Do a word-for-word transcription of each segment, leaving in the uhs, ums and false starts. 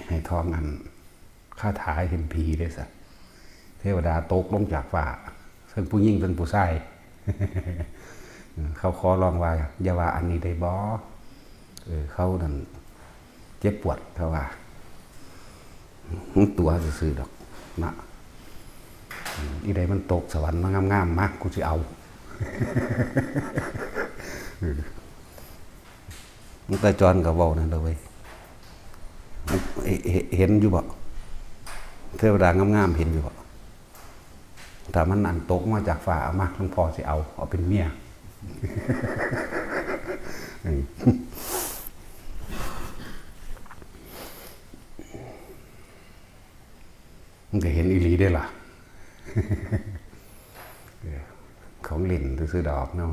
ให้ท่องอันคาถาเห็นผีเด้ซะ เทวดาตกลงจากฟ้า ทั้งผู้หญิงทั้งผู้ชาย เขาขอร้องว่า อย่าว่าอันนี้ได้บ่ เออ เขานั่นเจ็บปวด เขาว่า ตัวซื่อๆดอกนะ อีใดมันตกสวรรค์มางามๆ มา กูสิเอา เออ มันตาจรก็เว้านั่นเด้อเว้ย เห็น เห็นอยู่บ่ เทวดางามๆ เห็นอยู่บ่ ถ้ามันอันตกมาจากฟ้า เอามา หลวงพ่อสิเอา เอาเป็นเมีย มันก็เห็นอีหลีเด้ล่ะ ของเล่นซื่อๆดอกเนาะ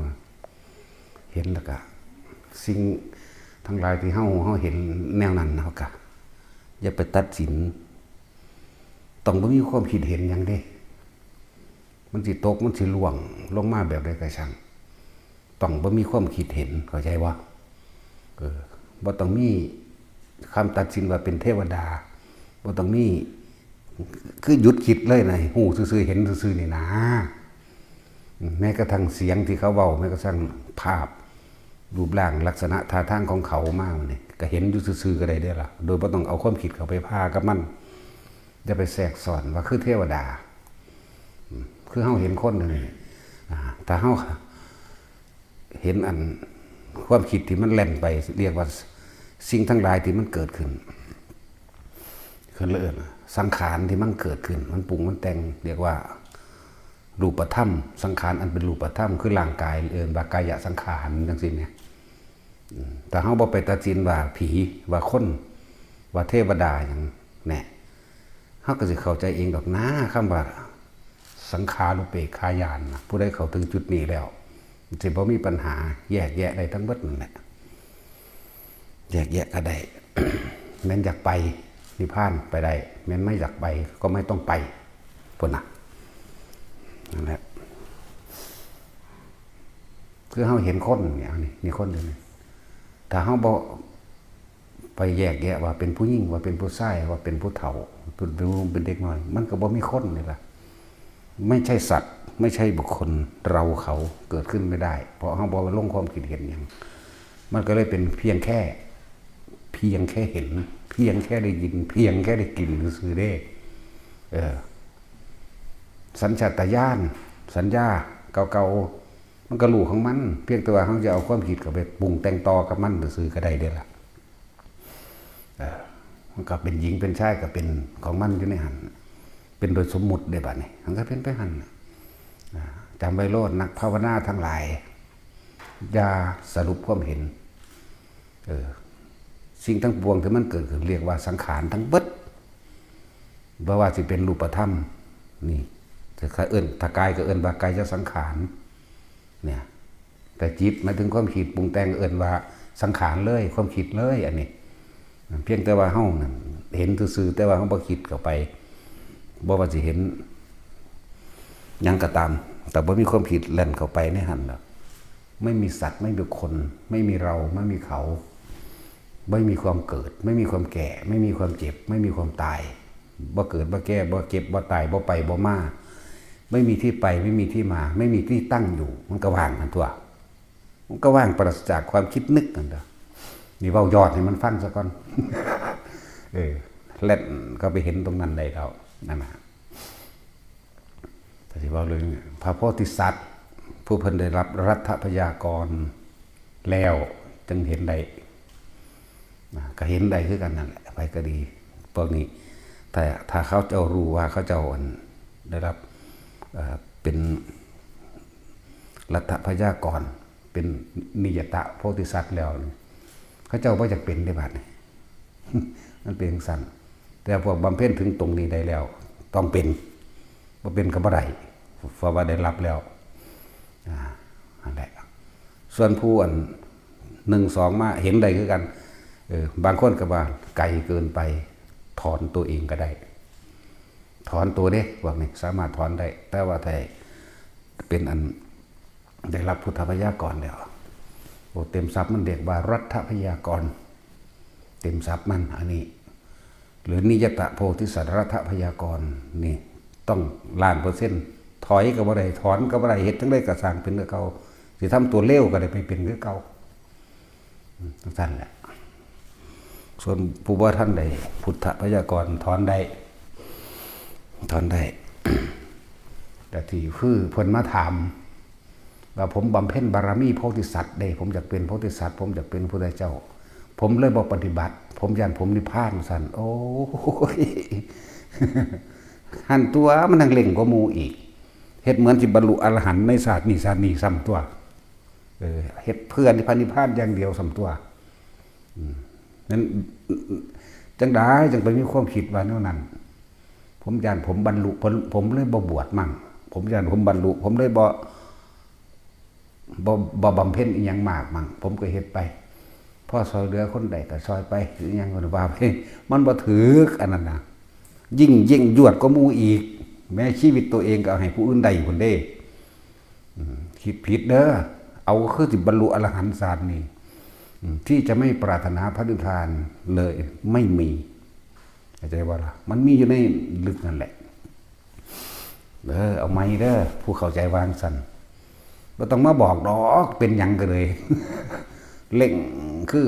เห็นแล้วก็ สิ่งทั้งหลายที่เฮา เฮาเห็นแนวนั้น เฮาก็อย่าไปตัดสิน ต้องบ่มีความคิดเห็นหยังเด้ มันสิตก มันสิร่วงลงมาแบบใดก็ช่าง ต้องบ่มีความคิดเห็น เข้าใจบ่ เออ บ่ต้องมีคำตัดสินว่าเป็นเทวดา บ่ต้องมี คือหยุดคิดเลยนะ ฮู้ซื่อๆ เห็นซื่อๆ นี่นะ แม้กระทั่งเสียงที่เขาเว้า แม้กระทั่งภาพ รูปร่างลักษณะท่าทางของเขามานี่ ก็เห็นอยู่ซื่อๆ ก็ได้เด้อล่ะ โดยบ่ต้องเอาความคิดเข้าไปพากับมัน อย่าไปแทรกซ้อนว่าคือเทวดา อืม คือเฮาเห็นคนนี่ อ่า ถ้าเฮาเห็นอันความคิดที่มันแล่นไป เรียกว่าสิ่งทั้งหลายที่มันเกิดขึ้น คือเรื่องสังขารที่มันเกิดขึ้น มันปรุงมันแต่ง เรียกว่ารูปธรรม สังขารอันเป็นรูปธรรม คือร่างกาย เอิ้นว่ากายสังขารจังซี่แหม อืม ถ้าเฮาบ่ไปตัดสินว่าผี ว่าคน ว่าเทวดาหยังแหน่ เฮาก็สิเข้าใจเองดอกนะ คำว่าสังขารุปเปกขาญาณนะ ผู้ใดเข้าถึงจุดนี้แล้ว สิบ่มีปัญหา แยกแยะได้ทั้งเบิดนั่นแหละ แยกแยะก็ได้ แม่นอยากไปนิพพานไปได้ แม่นไม่อยากไปก็ไม่ต้องไป พุ้นน่ะ นั่นแหละ คือเฮาเห็นคนเนี่ย นี่ นี่คนเดียวนี่ ถ้าเฮาบ่ไปแยกแยะว่าเป็นผู้หญิง ว่าเป็นผู้ชาย ว่าเป็นผู้เฒ่า เป็นหนุ่ม เป็นเด็กน้อย มันก็บ่มีคนนี่ล่ะ ไม่ใช่สัตว์ ไม่ใช่บุคคล เราเขาเกิดขึ้นไม่ได้ เพราะเฮาบ่ลงความคิดเห็นหยัง มันก็เลยเป็นเพียงแค่ เพียงแค่เห็น เพียงแค่ได้ยิน เพียงแค่ได้กลิ่นซื่อๆเด้ เออ สัญชาตญาณ สัญญาเก่าๆ มันก็รู้ของมัน เพียงแต่ว่าเฮาจะเอาความคิดเข้าไปปรุงแต่งต่อกับมันซื่อๆก็ได้เด้ล่ะ เออ มันก็เป็นหญิงเป็นชายก็เป็นของมันอยู่ในหั่น เป็นโดยสมมุติเด้บัดนี้ มันก็เป็นไปหั่นน่ะ อ่า จำไว้โลด นักภาวนาทั้งหลาย อย่าสรุปความเห็น เออ สิ่งทั้งปวงที่มันเกิดขึ้นเรียกว่าสังขารทั้งเบิด บ่ว่าสิเป็นรูปธรรม นี่ ถ้าเอิ้น ถ้ากายก็เอิ้นว่ากายสังขาร เนี่ย แต่จิตหมายถึงความคิดปรุงแต่ง เอิ้นว่าสังขารเลย ความคิดเลย อันนี้ เพียงแต่ว่าเฮานั่นเห็นซื่อๆ แต่ว่าเฮาบ่คิดเข้าไป บ่ว่าสิเห็นหยังก็ตาม แต่บ่มีความคิดแล่นเข้าไปในหั่นดอก ไม่มีสัตว์ ไม่มีคน ไม่มีเรา ไม่มีเขา ไม่มีความเกิด ไม่มีความแก่ ไม่มีความเจ็บ ไม่มีความตาย บ่เกิด บ่แก่ บ่เจ็บ บ่ตาย บ่ไป บ่มา ไม่มีที่ไป ไม่มีที่มา ไม่มีที่ตั้งอยู่ มันก็ว่างหั่นตั๊ว มันก็ว่างปราศจากความคิดนึกหั่นตั๊ว นี่เว้ายอดให้มันฟังซะก่อน เออ แล่นเข้าไปเห็นตรงนั้นได้แล้ว นั่นน่ะ แต่สิเว้าเรื่องพระโพธิสัตว์ ผู้เพิ่นได้รับรัฐพยากรแล้ว จึงเห็นได้ นะ ก็เห็นได้คือกันนั่นแหละ ไผก็ดี พวกนี้ ถ้า ถ้าเขาเจ้ารู้ว่าเขาเจ้าอันได้รับ เอ่อ เป็นรัฐพยากร เป็นนิยตะโพธิสัตว์แล้วนี่ เขาเจ้าบ่อยากเป็นเด้บัดนี้ มันเป็นจั่งซั้น แต่พวกบำเพ็ญถึงตรงนี้ได้แล้ว ต้องเป็น บ่เป็นก็บ่ได้ เพราะว่าได้รับแล้ว อ่า นั่นแหละ ส่วนผู้อัน หนึ่งสอง มาเห็นได้คือกัน เออ บางคนก็ว่าไกลเกินไป ถอนตัวเองก็ได้ ถอนตัวเด้ พวกนี้สามารถถอนได้ แต่ว่าถ้าเป็นอันได้รับพุทธพยากรแล้ว โอ้ เต็มศัพท์มันเรียกว่ารัฐพยากร เต็มศัพท์มัน อันนี้ หรือนิยตะโพธิสัตว์รัตถพยากรณ์นี่ ต้องล้านเปอร์เซ็นต์ ถอยก็บ่ได้ ถอนก็บ่ได้ เฮ็ดจั่งใดก็สร้างเป็นคือเก่า สิทำตัวเลวก็ได้ไปเป็นคือเก่า อืม จั่งซั่นแหละ ส่วนผู้บ่ทันได้พุทธพยากรณ์ถอนได้ ถอนได้ แต่ที่คือเพิ่นมาถาม ว่าผมบำเพ็ญบารมีโพธิสัตว์เด้ ผมอยากเป็นโพธิสัตว์ ผมอยากเป็นพุทธเจ้า ผมเลยบ่ปฏิบัติ ผมย้านผมนิพพานซั่น โอ้ย หั่นตัว มันยังเร่งกว่าหมู่อีก เฮ็ดเหมือนสิบรรลุอรหันต์ในชาตินี้ชาตินี้ซ้ำตัว เออ เฮ็ดเพื่อนิพพานนิพพานอย่างเดียวซ้ำตัว อืม นั้น จั่งใดจั่งไปมีความคิดว่าแนวนั้น ผมย้านผมบรรลุ ผม ผมเลยบ่บวชมั่ง ผมย้านผมบรรลุ ผมเลยบ่ บ่ บ่บำเพ็ญอิหยังมากมั่ง ผมก็เฮ็ดไป พอซอยเหลือคนใดก็ซอยไป อิหยังก็ว่าไป มันบ่ถืกอันนั้นนะ ยิ่ง ยิ่งยวดกว่าหมู่อีก แม้ชีวิตตัวเองก็เอาให้ผู้อื่นได้พุ้นเด้ อืม คิดผิดเด้อ เอาคือสิบรรลุอรหันต์ชาตินี้ อืม ที่จะไม่ปรารถนาพระนิพพานเลย ไม่มี เข้าใจบ่ล่ะ มันมีอยู่ในลึกนั่นแหละ เออ เอาใหม่เด้อ ผู้เข้าใจว่าจั่งซั่น บ่ต้องมาบอกดอก เป็นหยังก็เลย เร่งคือ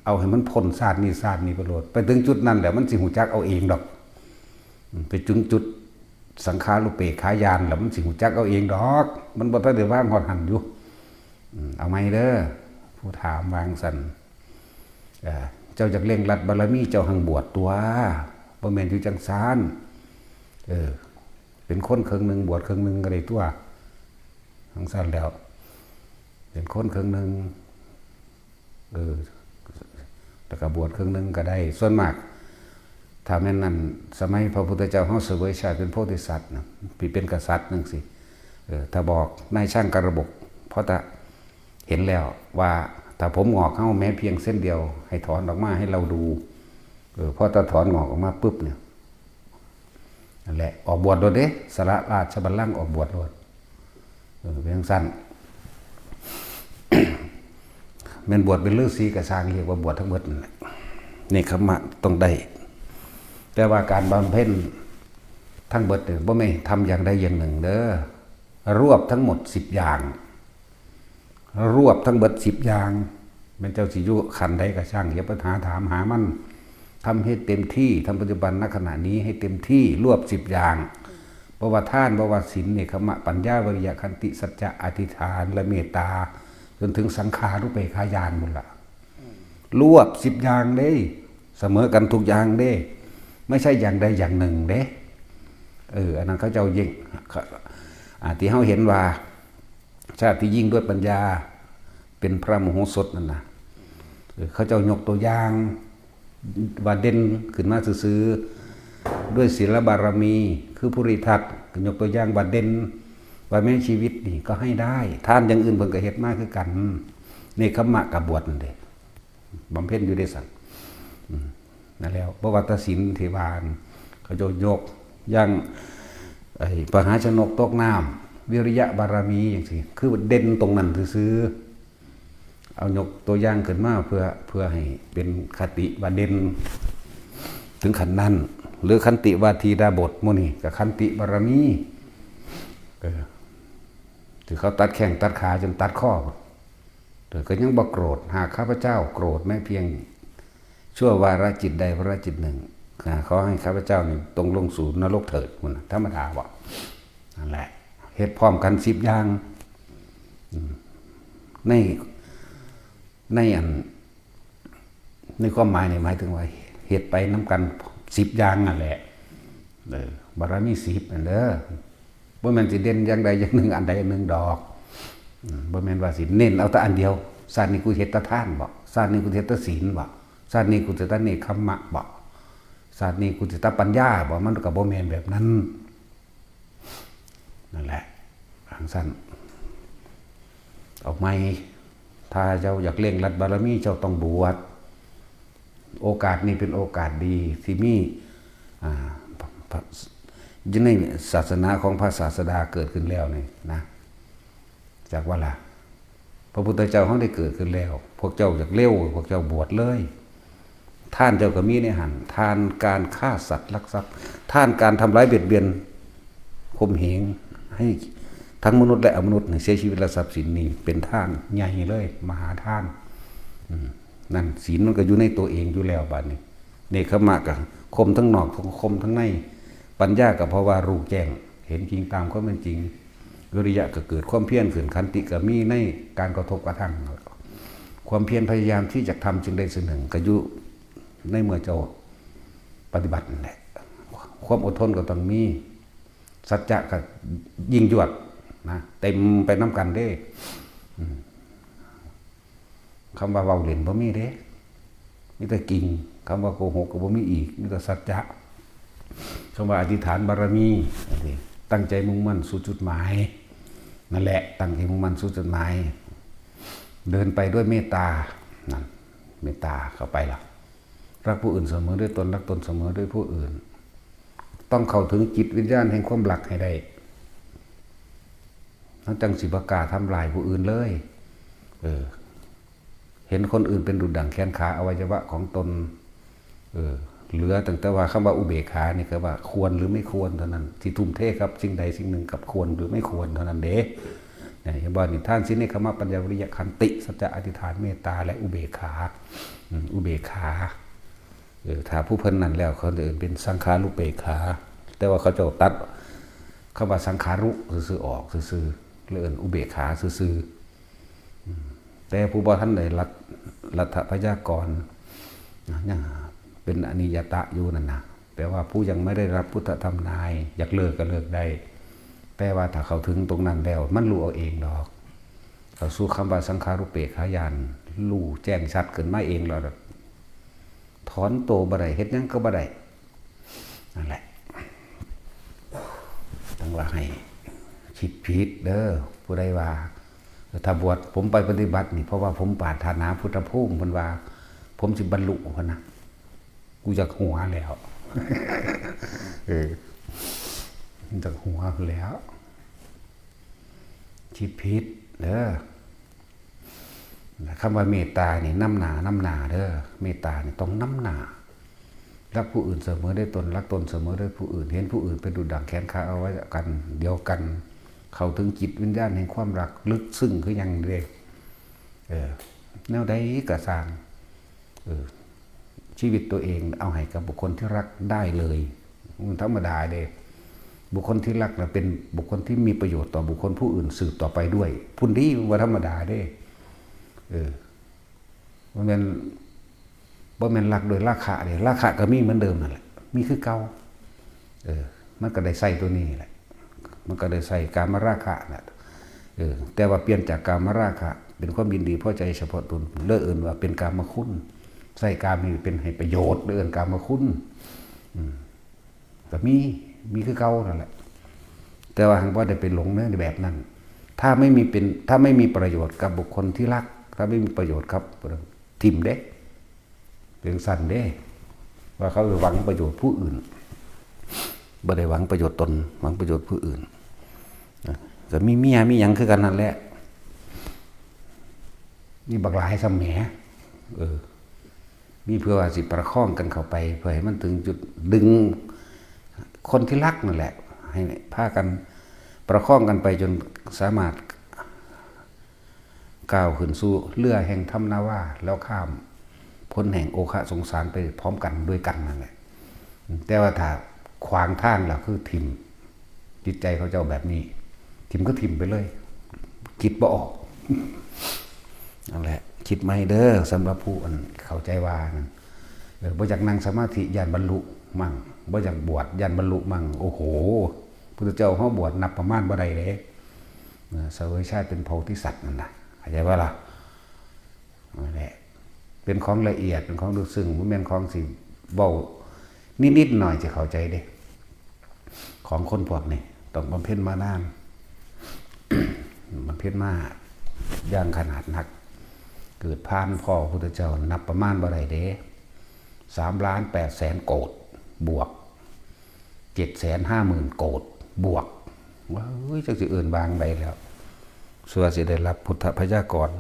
เอาให้มันพ้นชาตินี้ชาตินี้ไปโลด ไปถึงจุดนั้นแหละ มันสิฮู้จักเอาเองดอก อืม ไปถึงจุดสังขารุปเปกขาญาณแล้ว มันสิฮู้จักเอาเองดอก มันบ่ทันได้วางฮอดหั่นอยู่ อืม เอาใหม่เด้อ ผู้ถามว่าจั่งซั่น เอ่อ เจ้าอยากเร่งรัดบารมี เจ้าหั่งบวชตัว บ่แม่นอยู่จั่งซั้น เออ เป็นคนครึ่งหนึ่ง บวชครึ่งหนึ่งก็ได้ตัว จั่งซั้นแล้ว เป็นคนครึ่งหนึ่ง เออ แล้วก็บวชครึ่งหนึ่งก็ได้ ส่วนมาก ถ้าแม่นนั่น สมัยพระพุทธเจ้าเฮาเสวยชาติเป็นโพธิสัตว์นะ เป็นกษัตริย์จั่งซี้ เออ ถ้าบอกนายช่างกระบก เพราะถ้าเห็นแล้วว่าถ้าผมหงอกเฮาแม้เพียงเส้นเดียว ให้ถอนออกมาให้เราดู เออ พอถ้าถอนหงอกออกมาปุ๊บเนี่ย นั่นแหละ ออกบวชโลดเด้ สละราชบัลลังก์ออกบวชโลด เออ เป็นจั่งซั้น แม่นบวชเป็นฤาษีก็ซ่าง เรียกว่าบวชทั้งหมดนั่นแหละ เนกขัมมะต้องได้ แต่ว่าการบำเพ็ญทั้งหมดเนี่ย บ่แม่นทำอย่างใดอย่างหนึ่งเด้อ รวบทั้งหมดสิบอย่าง รวบทั้งเบิดสิบอย่าง แม่นเจ้าสิอยู่ขั้นใดก็ช่าง อย่าไปหาถามหามัน ทำให้เต็มที่ ทำปัจจุบันณขณะนี้ให้เต็มที่ รวบสิบอย่าง บ่ว่าทาน บ่ว่าศีล เนกขัมมะ ปัญญา วิริยะ ขันติ สัจจะ อธิษฐาน และเมตตา จนถึงสังขารุปเปกขาญาณพุ้นล่ะ รวบสิบอย่างเด้ เสมอกันทุกอย่างเด้ ไม่ใช่อย่างใดอย่างหนึ่งเด้ เออ อันนั้นเขาเจ้ายิ่ง อ่า ที่เฮาเห็นว่า ชาติที่ยิ่งด้วยปัญญา เป็นพระมโหสถนั่นนะ เออ เขาเจ้ายกตัวอย่างว่าเด่นขึ้นมาซื่อๆ ด้วยศีลบารมี คือภูริทัต ยกตัวอย่างว่าเด่น ว่าแม้ชีวิตนี่ก็ให้ได้ ทานอย่างอื่นเพิ่นก็เฮ็ดมาคือกัน เนกขัมมะก็บวชนั่นเด้ บำเพ็ญอยู่เด้ซั่น อืม นั่นแหล้ว บ่ว่าแต่ศีลที่ว่า เขาเจ้ายก อย่าง ไอ้ ปหาชนกตกน้ำ วิริยะบารมีจั่งซี้ คือเด่นตรงนั้นซื่อๆ เอายกตัวอย่างขึ้นมาเพื่อ เพื่อให้เป็นคติว่าเด่น ถึงขั้นนั้น หรือขันติวาทีดาบสหมู่นี้ก็ขันติบารมี เออ ที่เขาตัดแข้งตัดขาจนตัดคอ แต่ก็ยังบ่โกรธ หากข้าพเจ้าโกรธแม้เพียงชั่ววาระจิตใดวาระจิตหนึ่ง อ่า ขอให้ข้าพเจ้านี่ตกลงสู่นรกเถิด พุ้นน่ะ ธรรมดาบ่ นั่นแหละ เฮ็ดพร้อมกันสิบอย่าง อืม ใน ในอัน ในความหมายนี่หมายถึงว่าเฮ็ดไปนำกันสิบอย่างนั่นแหละ เออ บารมีสิบนั่นเด้อ บ่แม่นสิเด่นอย่างใดอย่างหนึ่ง อันใดอันหนึ่งดอก อืม บ่แม่นว่าสิเน้นเอาแต่อันเดียว ชาตินี้กูเฮ็ดแต่ทานบ่ ชาตินี้กูเฮ็ดแต่ศีลบ่ ชาตินี้กูเฮ็ดแต่เนกขัมมะบ่ ชาตินี้กูเฮ็ดแต่ปัญญาบ่ มันก็บ่แม่นแบบนั้น นั่นแหละ จั่งซั้น เอาใหม่ ถ้าเจ้าอยากเร่งรัดบารมี เจ้าต้องบวช โอกาสนี้เป็นโอกาสดีที่มี อ่า พระ พระ อยู่ในศาสนาของพระศาสดาเกิดขึ้นแล้วนี่นะ จักว่าล่ะ พระพุทธเจ้าเฮาได้เกิดขึ้นแล้ว พวกเจ้าอยากเร็ว พวกเจ้าบวชเลย ทานเจ้าก็มีในหั่น ทานการฆ่าสัตว์ลักทรัพย์ ทานการทำร้ายเบียดเบียน ข่มเหง ให้ทั้งมนุษย์และอมนุษย์ให้เสียชีวิตและทรัพย์สินนี่เป็นทานใหญ่เลย มหาทาน อืม นั่นศีลมันก็อยู่ในตัวเองอยู่แล้ว บาดนี้ เนกขมะก็ข่มทั้งนอกข่มทั้งใน ปัญญาก็เพราะว่ารู้แจ้ง เห็นจริงตามความเป็นจริง วิริยะก็เกิดความเพียรขึ้น ขันติก็มีในการกระทบกระทั่ง ความเพียรพยายามที่จะทำจึงได้สิ่งหนึ่ง ก็อยู่ในเมื่อเจ้าปฏิบัตินั่นแหละ ความอดทนก็ต้องมี สัจจะก็ยิ่งยวดนะ เต็มไปนำกันเด้ อืม คำว่าเว้าเล่นบ่มีเด้ มีแต่จริง คำว่าโกหกก็บ่มีอีก มีแต่สัจจะ คำว่าอธิษฐานบารมี ตั้งใจมุ่งมั่นสู่จุดหมาย นั่นแหละ ตั้งใจมุ่งมั่นสู่จุดหมาย เดินไปด้วยเมตตา นั่น เมตตาเข้าไปละ รักผู้อื่นเสมอด้วยตน รักตนเสมอด้วยผู้อื่น ต้องเข้าถึงจิตวิญญาณแห่งความรักให้ได้ เฮาจั่งสิบ่กล้าทำร้ายผู้อื่นเลย เออ เห็นคนอื่นเป็นดุจดั่งแขนขาอวัยวะของตน เออ เหลือตั้งแต่ว่าคำว่าอุเบกขานี่ก็ว่าควรหรือไม่ควรเท่านั้น ที่ทุ่มเทกับสิ่งใดสิ่งหนึ่งกับควรหรือไม่ควรเท่านั้นเด้ เนี่ย เห็นบ่นี่ ทาน ศีล เนกขมะ ปัญญา วิริยะ ขันติ สัจจะ อธิษฐาน เมตตา และอุเบกขา อืม อุเบกขา เออ ถ้าผู้เพิ่นนั่นแล้ว เขาเอิ้นเป็นสังขารุเปกขา แต่ว่าเขาเจ้าตัดคำว่าสังขารุซื่อๆออกซื่อๆ เลยเอิ้นอุเบกขาซื่อๆ อืม แต่ผู้บ่ทันได้รัต รัตถพยากร ยังเป็นอนิยตะอยู่นั่นนะ แปลว่าผู้ยังไม่ได้รับพุทธธรรมนาย อยากเลิกก็เลิกได้ แต่ว่าถ้าเข้าถึงตรงนั้นแล้ว มันรู้เอาเองดอก เข้าสู่คำว่าสังขารุเปกขาญาณ รู้แจ้งชัดขึ้นมาเองแล้ว ถอนตัวบ่ได้ เฮ็ดหยังก็บ่ได้ นั่นแหละ ต้องว่าให้คิดผิดเด้อ ผู้ใดว่า ถ้าบวชผมไปปฏิบัตินี่ เพราะว่าผมปรารถนาพุทธภูมิ เพิ่นว่า ผมสิบรรลุ เพิ่นนะ กูอยากหัวแล้ว เออ อยากหัวแล้ว คิดผิดเด้อ คำว่าเมตตานี่นำหน้านำหน้าเด้อ เมตตานี่ต้องนำหน้า รักผู้อื่นเสมอด้วยตน รักตนเสมอด้วยผู้อื่น เห็นผู้อื่นเป็นดุจดั่งแขนขาอวัยวะเดียวกัน เข้าถึงจิตวิญญาณแห่งความรักลึกซึ้งคือหยังเด้ เออ แนวใดก็ซ่าง เออ ชีวิตตัวเองเอาให้กับบุคคลที่รักได้เลย มันธรรมดาเด้ บุคคลที่รักน่ะเป็นบุคคลที่มีประโยชน์ต่อบุคคลผู้อื่นสืบต่อไปด้วย พุ้นดี มันบ่ธรรมดาเด้ เออ บ่แม่น บ่แม่นรักโดยราคะเด้ ราคะก็มีเหมือนเดิมนั่นแหละ มีคือเก่า เออ มันก็ได้ใส่ตัวนี้แหละ มันก็ได้ใส่กามราคะน่ะ เออ แต่ว่าเปลี่ยนจากกามราคะ เป็นความยินดีพอใจเฉพาะตน เลยเอิ้นว่าเป็นกามคุณ ใส่กามนี่เป็นให้ประโยชน์ เลยเอิ้นกามคุณ อืม ก็มี มีคือเก่านั่นแหละ แต่ว่าหากบ่ได้ไปหลงในแบบนั้น ถ้าไม่มีเป็น ถ้าไม่มีประโยชน์กับบุคคลที่รัก ถ้าไม่มีประโยชน์กับ ถิ่มเด้ เป็นซั่นเด้ ว่าเขาหวังประโยชน์ผู้อื่น บ่ได้หวังประโยชน์ตน หวังประโยชน์ผู้อื่น นะ ก็มีเมียมีหยังคือกันนั่นแหละ มีบักหลายซ่ำแหม เออ มีเพื่อว่าสิประคองกันเข้าไป เพื่อให้มันถึงจุดดึงคนที่รักนั่นแหละ ให้พากันประคองกันไปจนสามารถ ก้าวขึ้นสู่เรือแห่งธรรมนาวา แล้วข้ามพ้นแห่งโอฆะสงสารไปพร้อมกันด้วยกันนั่นแหละ แต่ว่าถ้าขวางทางล่ะคือถิ่ม จิตใจเขาเจ้าแบบนี้ ถิ่มก็ถิ่มไปเลย คิดบ่ออก นั่นแหละ คิดใหม่เด้อ สำหรับผู้อันเข้าใจว่านั่น เออ บ่อยากนั่งสมาธิย้านบรรลุมั่ง บ่อยากบวชย้านบรรลุมั่ง โอ้โห พุทธเจ้าเฮาบวชนับประมาณบ่ได้เด้ เออ เสวยชาติเป็นโพธิสัตว์นั่นน่ะ เข้าใจบ่ล่ะ นั่นแหละ เป็นของละเอียด เป็นของลึกซึ้ง บ่แม่นของสิเว้านิดๆหน่อยๆจะเข้าใจเด้ ของคนพวกนี้ต้องบำเพ็ญมานาน บำเพ็ญมาอย่างขนาดนัก เกิดผ่านพ้อพุทธเจ้านับประมาณบ่ได้เด้ สามล้านแปดแสนโกฏ บวก เจ็ดแสนห้าหมื่นโกฏ บวก ว้า เอ้ย จักสิเอิ้นว่าจั่งใดแล้ว สัวสิได้รับพุทธพยากร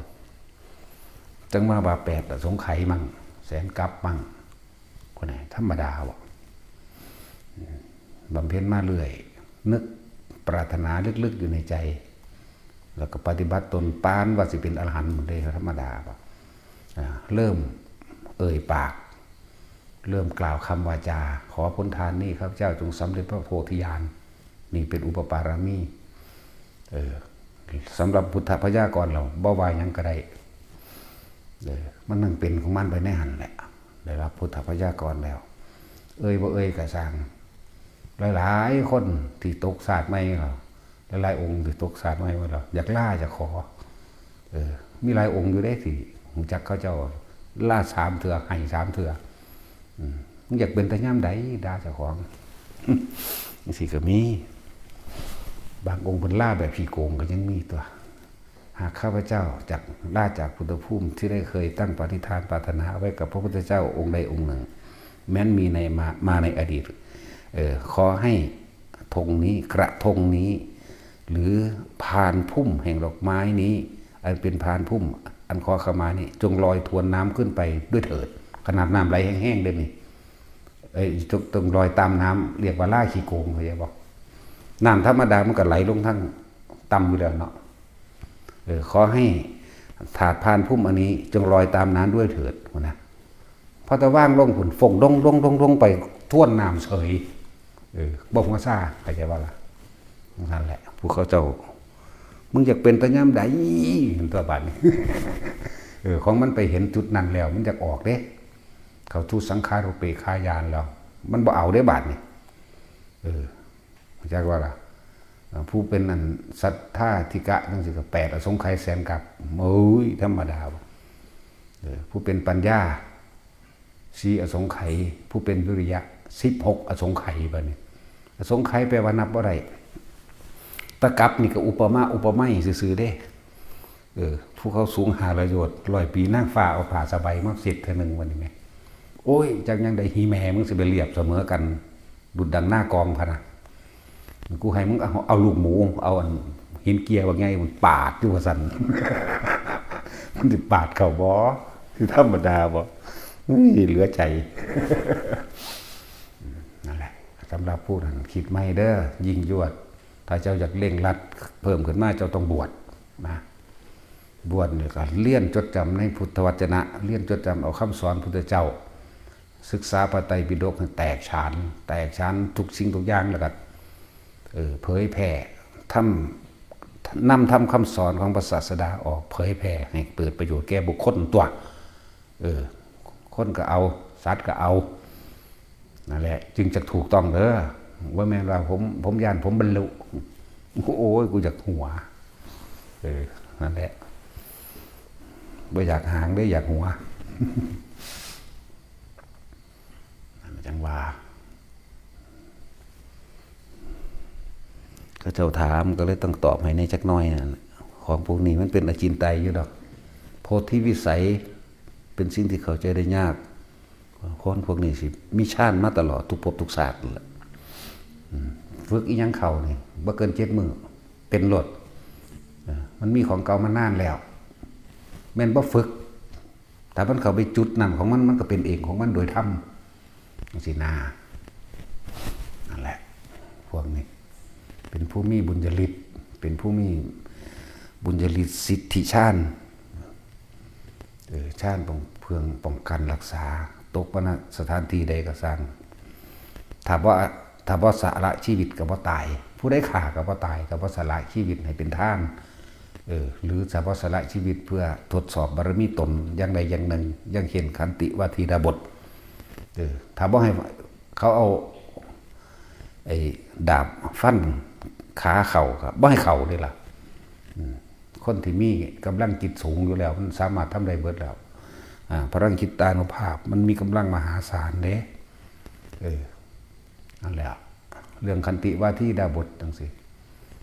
จั่งมาว่าแปดอสงไขยมั่ง แสนกัปมั่ง ธรรมดาบ่ บำเพ็ญมาเรื่อย นึกปรารถนาลึกๆอยู่ในใจ แล้วก็ปฏิบัติตนปานว่าสิเป็นอรหันต์หมดเลย ธรรมดาบ่ อ่า เริ่มเอ่ยปาก เริ่มกล่าวคำวาจา ขอผลทานนี้ข้าพเจ้าจงสำเร็จพระโพธิญาณ นี่เป็นอุปปารมี เออ สำหรับพุทธพยากรณ์เราบ่ว่าหยังก็ได้ เออ มันนั่งเป็นของมันไปในหันแหละ ได้รับพุทธพยากรณ์แล้ว เอ่ยบ่เอ่ยก็ซ่าง หลายๆคนที่ตกชาติใหม่เรา หลายๆองค์ที่ตกชาติใหม่มาแล้ว อยากลาอยากขอ เออ มีหลายองค์อยู่เด้ที่รู้จักเขาเจ้า ลาสามเทื่อ ให้สามเทื่อ อืม มึงอยากเป็นแต่ยามใด ด่าเจ้าของ จั่งซี้ก็มี บางองค์เพิ่นลาแบบขี้โกงก็ยังมีตัว หากข้าพเจ้าจักลาจากพุทธภูมิที่ได้เคยตั้งปณิธานปรารถนาเอาไว้กับพระพุทธเจ้าองค์ใดองค์หนึ่ง แม้นมีในมา มาในอดีต เออ ขอให้ธงนี้ กระทงนี้ หรือพานพุ่มแห่งดอกไม้นี้ อันเป็นพานพุ่ม อันขอขมานี้ จงลอยทวนน้ำขึ้นไปด้วยเถิด ขนาดน้ำไหลแห้งๆเด้นี่ เอ้ย จง จงลอยตามน้ำ เรียกว่าลาขี้โกง เข้าใจบ่ น้ำธรรมดามันก็ไหลลงทางต่ำอยู่แล้วเนาะ เออ ขอให้ถาดพานพุ่มอันนี้ จงลอยตามน้ำด้วยเถิด หั้นนะ พอแต่วางลงพุ้น ฟงดงดงดงดงไปทวนน้ำเฉย เออ บ่หัวซ่า เข้าใจบ่ล่ะ นั่นแหละ ผู้เขาเจ้า มึงอยากเป็นแต่ยามใด เห็นตัวบาดนี้ เออ ของมันไปเห็นจุดนั้นแล้ว มันอยากออกเด้ เข้าสู่สังขารูปเปกขาญาณแล้ว มันบ่เอาเด้บาดนี้ เออ จักว่าล่ะ อ่า ผู้เป็นอันสัทธาธิกะจั่งซี้ก็แปดอสงไขยแสนกัป โอ้ย ธรรมดาบ่ เออ ผู้เป็นปัญญา สี่อสงไขย ผู้เป็นวิริยะ สิบหกอสงไขย บัดนี้ อสงไขยแปลว่านับบ่ได้ ตะกัปนี่ก็อุปมาอุปไมยซื่อๆเด้ เออ ผู้เขาสูงห้าร้อยโยชน์ ร้อยปีนางฟ้าเอาผ้าสบายมาเช็ดเทื่อหนึ่ง บัดนี้แหม โอ้ย จักยังได๋ หีแม่มึงสิไปเรียบเสมอกัน ดุจดังหน้ากองพะนะ กูให้มึงเอา เอาลูกหมู เอาอันหินเกียร์บักใหญ่มันปาดอยู่ว่าซั่น มันสิปาดเข้าบ่ สิธรรมดาบ่ เฮ้ย เหลือใจ นั่นแหละ สำหรับผู้นั้นคิดใหม่เด้อ ยิ่งยวด ถ้าเจ้าอยากเร่งรัดเพิ่มขึ้นมา เจ้าต้องบวชนะ บวชนี่ก็เรียนจดจำในพุทธวจนะ เรียนจดจำเอาคำสอนพุทธเจ้า ศึกษาพระไตรปิฎกให้แตกฉาน แตกฉานทุกสิ่งทุกอย่าง แล้วก็ เออ เผยแผ่ ธรรม นำธรรมคำสอนของพระศาสดาออกเผยแผ่ให้เกิดประโยชน์แก่บุคคลตั๊ว เออ คนก็เอา สัตว์ก็เอา นั่นแหละ จึงจะถูกต้องเด้อ บ่แม่นว่าผม ผมย้านผมบรรลุ โอ้ย กูอยากหัว เออ นั่นแหละ บ่อยากหางเด้ อยากหัว นั่นจั่งว่า เขาเจ้าถามก็เลยต้องตอบให้แหน่จักหน่อยนั่นแหละ ของพวกนี้มันเป็นอจินไตยอยู่ดอก โพธิวิสัยเป็นสิ่งที่เข้าใจได้ยาก คนพวกนี้สิมีฌานมาตลอดทุกภพทุกชาตินั่นแหละ อืม ฝึกอีหยังเข้านี่ บ่เกินเจ็ดมื้อ เป็นโลด เออ มันมีของเก่ามานานแล้ว แม่นบ่ฝึก ถ้ามันเข้าไปจุดนั้นของมัน มันก็เป็นเองของมันโดยธรรม จั่งซี้นา นั่นแหละ พวกนี้ เป็นผู้มีบุญญาฤทธิ์ เป็นผู้มีบุญญาฤทธิ์สิทธิฌาน เออ ฌานป้อง เพื่อป้องกันรักษา ตกปะนะสถานที่ใดก็ซ่าง ถ้าบ่ ถ้าบ่สละชีวิตก็บ่ตาย ผู้ใดฆ่าก็บ่ตาย ถ้าบ่สละชีวิตให้เป็นทาน เออ หรือถ้าบ่สละชีวิตเพื่อทดสอบบารมีตนอย่างใดอย่างหนึ่ง อย่างเช่นขันติวาทีดาบท เออ ถ้าบ่ให้เขาเอาไอ้ดาบฟันขาเข้าก็บ่ให้เข้าเลยล่ะ อืม คนที่มีกำลังจิตสูงอยู่แล้ว มันสามารถทำได้เบิดแล้ว อ่า พลังจิตตานุภาพ มันมีกำลังมหาศาลเด้ เออ นั่นแหละ เรื่องขันติวาทีดาบทจั่งซี้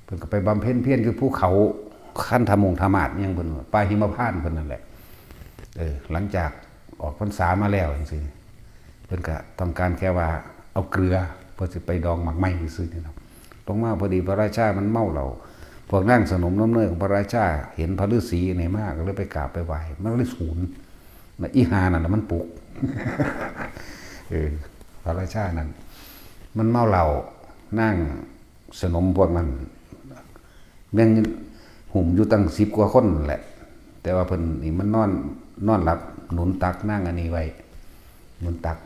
เพิ่นก็ไปบำเพ็ญเพียรอยู่ภูเขาคันธมงธมาศอิหยังเพิ่นว่า ป่าหิมพานต์เพิ่นนั่นแหละ เออ หลังจากออกพรรษามาแล้วจั่งซี้ เพิ่นก็ต้องการแค่ว่าเอาเกลือเพื่อสิไปดองหมากไม้ซื่อๆนี่เนาะ ลงมาพอดีพระราชามันเมาเหล้า พวกนางสนมน้ำเนยของพระราชาเห็นพระฤาษีนี่มาก็เลยไปกราบไปไหว้ มันเลยสูน นะ อีหานั่นน่ะมันปลุก เออ พระราชานั่น มันเมาเหล้า นางสนมพวกนั้น แม่งหุ้มอยู่ตั้งสิบกว่าคนแหละ แต่ว่าเพิ่นนี่มันนอน นอนหลับ หนุนตักนางอันนี้ไว้ หนุนตัก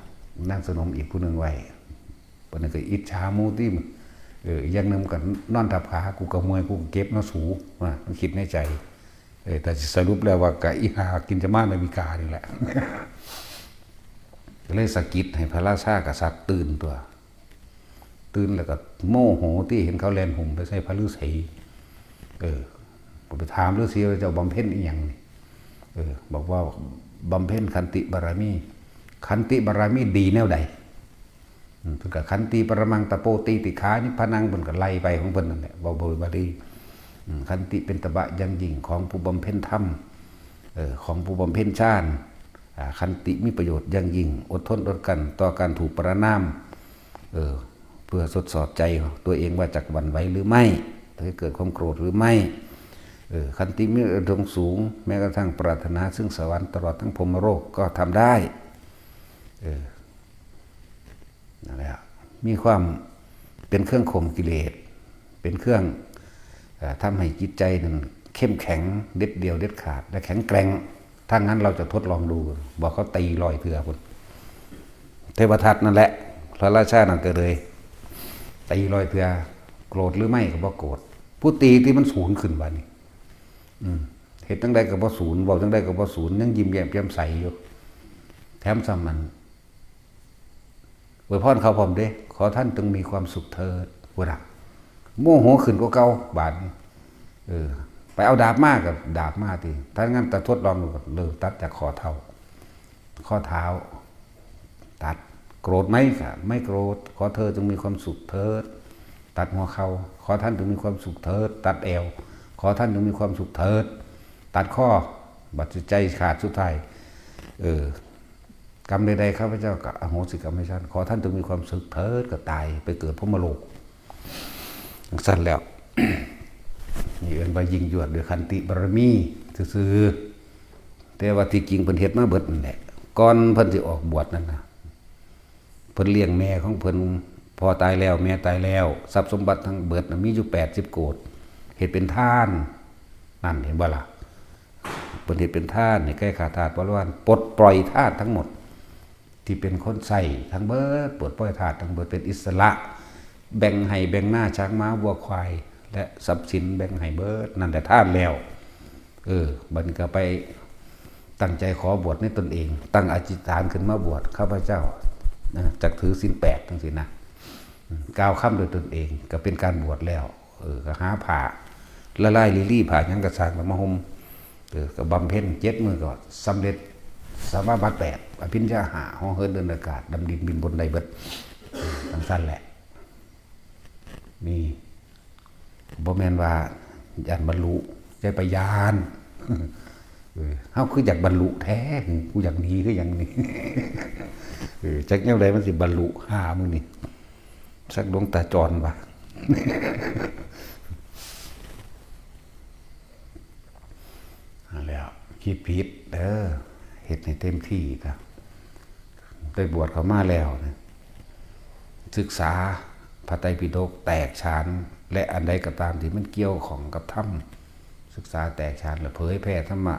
นางสนมอีกผู้หนึ่งไว้ เพิ่นก็อิจฉาหมู่ติ เออ อย่างหนึ่งก็นอนทับขา กูก็เมื่อย กูก็เก็บเนาะสู ว่ามันคิดในใจ เออ แต่สรุปแล้วว่าก็อีหากินจะมานาวิกานี่แหละ ก็เลยสะกิดให้พระราชากษัตริย์ตื่นตัว ตื่นแล้วก็โมโหที่เห็นเขาแล่นหุ้มไปใส่พระฤาษี เออ ก็ไปถามฤาษีว่าเจ้าบำเพ็ญอีหยังนี่ เออ บอกว่าบำเพ็ญขันติบารมี ขันติบารมีดีแนวใด อืม เพิ่นก็ขันติปรมังตะโปตีติขานิพพานัง เพิ่นก็ไล่ไปของเพิ่นนั่นแหละ เว้าโดยบาลี อืม ขันติเป็นตบะอย่างยิ่งของผู้บำเพ็ญธรรม เออ ของผู้บำเพ็ญฌาน อ่า ขันติมีประโยชน์อย่างยิ่ง อดทนอดกลั้นต่อการถูกประณาม เออ เพื่อทดสอบใจตัวเองว่าจักหวั่นไหวหรือไม่ จะเกิดความโกรธหรือไม่ เออ ขันติมีระดับสูง แม้กระทั่งปรารถนาซึ่งสวรรค์ตลอดทั้งพรหมโลกก็ทำได้ เออ นั่นแหละ มีความเป็นเครื่องข่มกิเลส เป็นเครื่อง เอ่อ ทำให้จิตใจนั้นเข้มแข็ง เด็ดเดี่ยวเด็ดขาด และแข็งแกร่ง ถ้างั้นเราจะทดลองดู บอกเขาตีร้อยเทื่อพุ้น เทวทัตนั่นแหละ พระราชานั่นก็เลย ตีร้อยเทื่อ โกรธหรือไม่ก็บ่โกรธ ผู้ตีที่มันสูญขึ้นบาดนี้ อืม เฮ็ดจั่งใดก็บ่สูญ เว้าจั่งใดก็บ่สูญ ยังยิ้มแย้มแจ่มใสอยู่ แถมซ้ำมัน อวยพรเขาพร้อมเด้ ขอท่านจงมีความสุขเถิด พุ้นน่ะ โมโหขึ้นกว่าเก่า บาดนี้ เออ ไปเอาดาบมาก็ดาบมาติ ถ้างั้นจะทดลองดูก็เริ่มตัดจากข้อเท้า ข้อเท้า ตัด โกรธไหมก็ไม่โกรธ ขอเธอจงมีความสุขเถิด ตัดหัวเข่า ขอท่านจงมีความสุขเถิด ตัดแอว ขอท่านจงมีความสุขเถิด ตัดข้อ บาดใจขาดสุดท้าย เออ กรรมใดๆ ข้าพเจ้าก็อโหสิกรรมให้ท่าน ขอท่านจงมีความสุขเถิด ก็ตายไปเกิดพรหมโลก จั่งซั้นแล้ว นี่เอิ้นว่ายิ่งยวดด้วยขันติบารมีซื่อๆ แต่ว่าที่จริงเพิ่นเฮ็ดมาเบิดนั่นแหละ ก่อนเพิ่นสิออกบวชนั่นน่ะ เพิ่นเลี้ยงแม่ของเพิ่น พ่อตายแล้ว แม่ตายแล้ว ทรัพย์สมบัติทั้งเบิดน่ะมีอยู่แปดสิบโกฏ เฮ็ดเป็นทาน นั่นเห็นบ่ล่ะ เพิ่นเฮ็ดเป็นทานให้แก่ข้าทาสบริวาร ปลดปล่อยทาสทั้งหมด ที่เป็นคนใช้ทั้งเบิด ปลดปล่อยทาสทั้งเบิด เป็นอิสระ แบ่งไฮ่แบ่งนา ช้างม้าวัวควาย และทรัพย์สินแบ่งให้เบิด นั่นแหละทานแล้ว เออ บัดนี้ก็ไปตั้งใจขอบวชในตนเอง ตั้งอธิษฐานขึ้นมาบวช ข้าพเจ้า นะ จักถือศีลแปด จั่งซี้นะ อืม กล่าวคำโดยตนเอง ก็เป็นการบวชแล้ว เออ ก็หาผ้า ละลายลีลี ผ้าหยังก็ซ่างแล้วมาห่ม เออ ก็บำเพ็ญเจ็ดมื้อก็สำเร็จสมาบัติแปด อภิญญาห้า เหาะเหินเดินอากาศ ดำดินบินบนได้เบิด เออ จั่งซั้นแหละ นี่ บ่แม่นว่าย้านบรรลุ อย่าไปย้าน เออ เฮาคืออยากบรรลุแท้ กูอยากหนีคือหยังนี่ เออ จักแนวใดมันสิบรรลุ หามื้อนี่ สักดวงตาจรวะ นั่นแหล้ว คิดผิดเด้อ เฮ็ดให้เต็มที่ซะ ได้บวชเข้ามาแล้วนะ ศึกษาพระไตรปิฎก แตกฉาน และอันใดก็ตามที่มันเกี่ยวข้องกับธรรม ศึกษาแตกฉาน และเผยแผ่ธรรมะ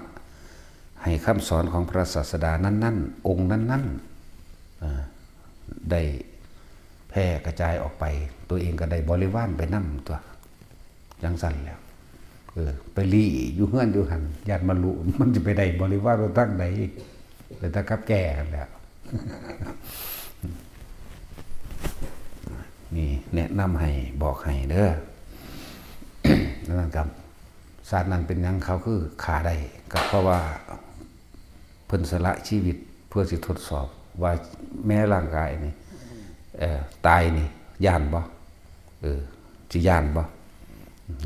ให้คำสอนของพระศาสดานั้นๆ องค์นั้นๆ อ่า ได้แพร่กระจายออกไป ตัวเองก็ได้บริวารไปนำตั๊ว จั่งซั้นแหล้ว เออ ไปลี้อยู่เฮือนอยู่หั่น ย้านบรรลุ มันสิไปได้บริวารทางใด เป็นตากับแก่หั่นแหล้ว นี่แนะนำให้ บอกให้เด้อ นั่นครับ ชาตินั้นเป็นหยังเขาคือฆ่าได้ ก็เพราะว่าเพิ่นสละชีวิตเพื่อสิทดสอบว่าแม้ร่างกายนี่ เอ่อ ตายนี่ ย้านบ่ เออ สิย้านบ่